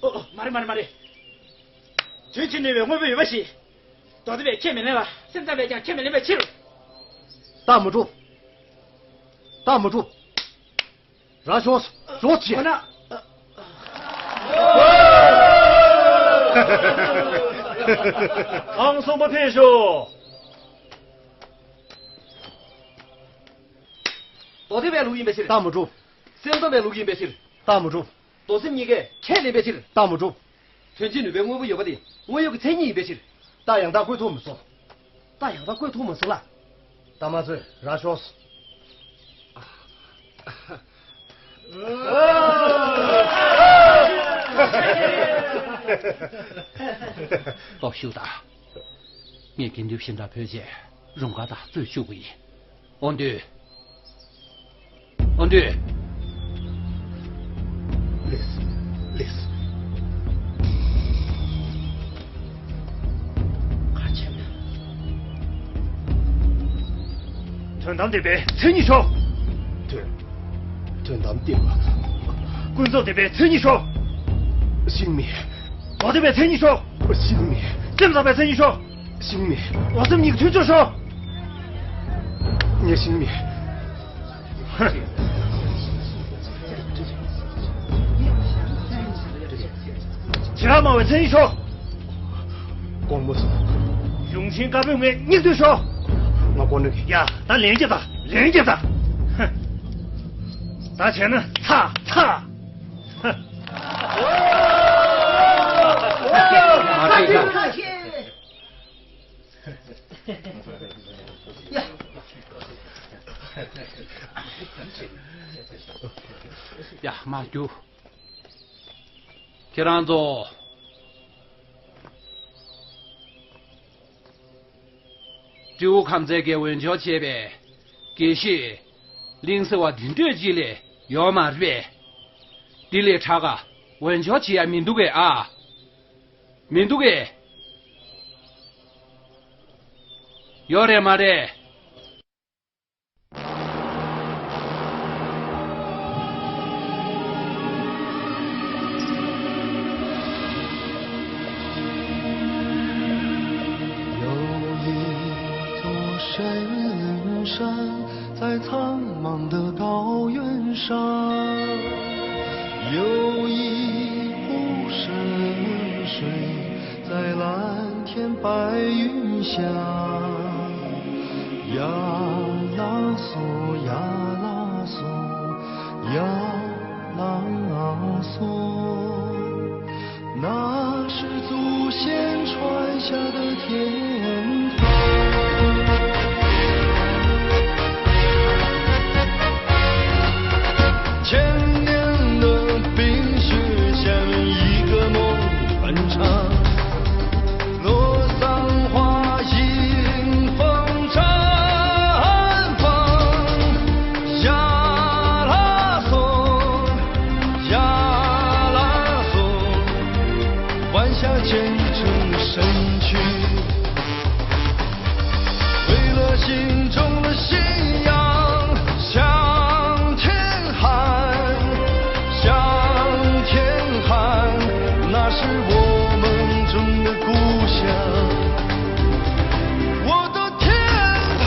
ཨོ་ཨོ། མ་རེད་མ་རེད་མ་རེད། དོན་བྱེད་ནུས་པའི་དངོས་པོ་ཡོད་པ་ཞིག་མདོ་སྡེ་པས་ཁས་མི་ལེན་ལ། སེམས་ཙམ་པས་ཀྱང་ཁས་མི་ལེན་པའི་ཕྱིར། རྟགས་མ་གྲུབ། རྟགས་མ་གྲུབ། རང་ཤོག་ཤོག་ཅིག་ཨ་ན། ཨང་གསུམ་པ་ཕེབས་ཤོག་མདོ་སྡེ་པའི་ལུགས་ཡིན་པའི་ཕྱིར། རྟགས་མ་གྲུབ། སེམས་ཙམ་པའི་ལུགས་ཡིན་པའི་ཕྱིར། རྟགས་མ་གྲུབ། མདོ་སེམས་གཉིས་ཀས་ཁས་ལེན་པའི་ཕྱིར། རྟགས་མ་གྲུབ། དོན་བྱེད་ནུས་པའི་དངོས་པོ་ཡོད་པ་དེ་དངོས་ཡོད་ཀྱི་མཚན་ཉིད་ཡིན་པའི་ཕྱིར། རྟགས་ཡང་དག་བཀོད་ཐུབ་མི་སྲིད། རྟགས་ཡང་དག་བཀོད་ཐུབ་མི་སྲིད་ལ། ད་མ་ཚོས་རང་ཤོག་སྟོབས་ཤུགས་དང་། ངས་དགེ་འདུན་ཕྱིན་དྲག་ཕོད་ཆེ་རུང་ག་དང་རྩོད་བཅུག་པ་ཡིན། དབང་འདུས། དབང་འདུས། ལེགས། ལེགས། ག་བྱས་ན། དོན་དམ་བདེན་པའི་མཚན་ཉིད་ཤོག་དོན། དོན་དམ་བདེན་པ། ཀུན་རྫོབ་བདེན་པའི་མཚན་ཉིད་ཤོག་ཤིང་མེད། མདོ་སྡེ་པའི་མཚན་ཉིད་ཤོག་ཤིང་མེད། སེམས་ཙམ་པའི་མཚན་ཉིད་ཤོག་ཤིང་མེད། མདོ་སེམས་གཉིས་ཀྱི་མཐུན་ཕྱོགས་ཤོག་ངས་ཤིང་མེད། བྱེ་བྲག་སྨྲ་བའི་མཚན་ཉིད་ཤོག་དགོངས་པ་མ་ཚོམ། གཞུང་ཆེན་བཀའ་པོད་ལྔའི་སྙིང་བསྡུས་ཤོག་ང་དགོངས་ནས། ཡ། ད་ལན་རྒྱབ་དང་། ལན་རྒྱབ་དང་། ཧ། ད་བྱས་ན་ཚ། ཚ། ཧ། མ་བྱེད་ཀྱང་། ཡ། མ་རྒྱུག་ཁྱེད་རང་ཚོ། སྤྲེའུ་ཁམས་ཚན་གྱིས་འོས་སྦྱོར་བྱས་པའི་དགེ་བཤེས་གླིང་ཟེར་བ་འདི་འདྲས་ཅིག་ལས་ཡོད་མ་རེད་པས། འདི་ལས་དྲག་ག་འོས་སྦྱོར་བྱེད་ཡ་མི་འདུག་གས་ཨ། མི་འདུག་གས། ཡོད་རེད་མ་རེད། 苍茫的高原上，有一湖深水在蓝天白云下。呀啦嗦，呀啦嗦，呀啦嗦。 那是祖先传下的天堂。千年的冰雪下面，一个梦很长。洛桑花迎风绽放。呀啦嗦， 呀啦嗦，弯下虔诚身躯，为了心中的信仰向天喊，向天喊，那是我们中的故乡。 我的天堂。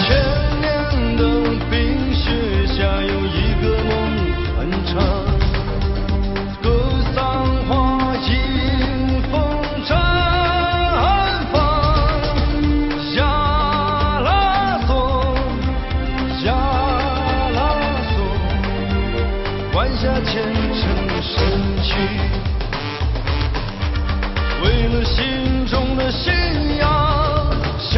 千年的冰雪下有一个梦很长。 格桑花迎风绽放。呀啦嗦，呀啦嗦，弯下虔诚身躯，为了心中的信仰向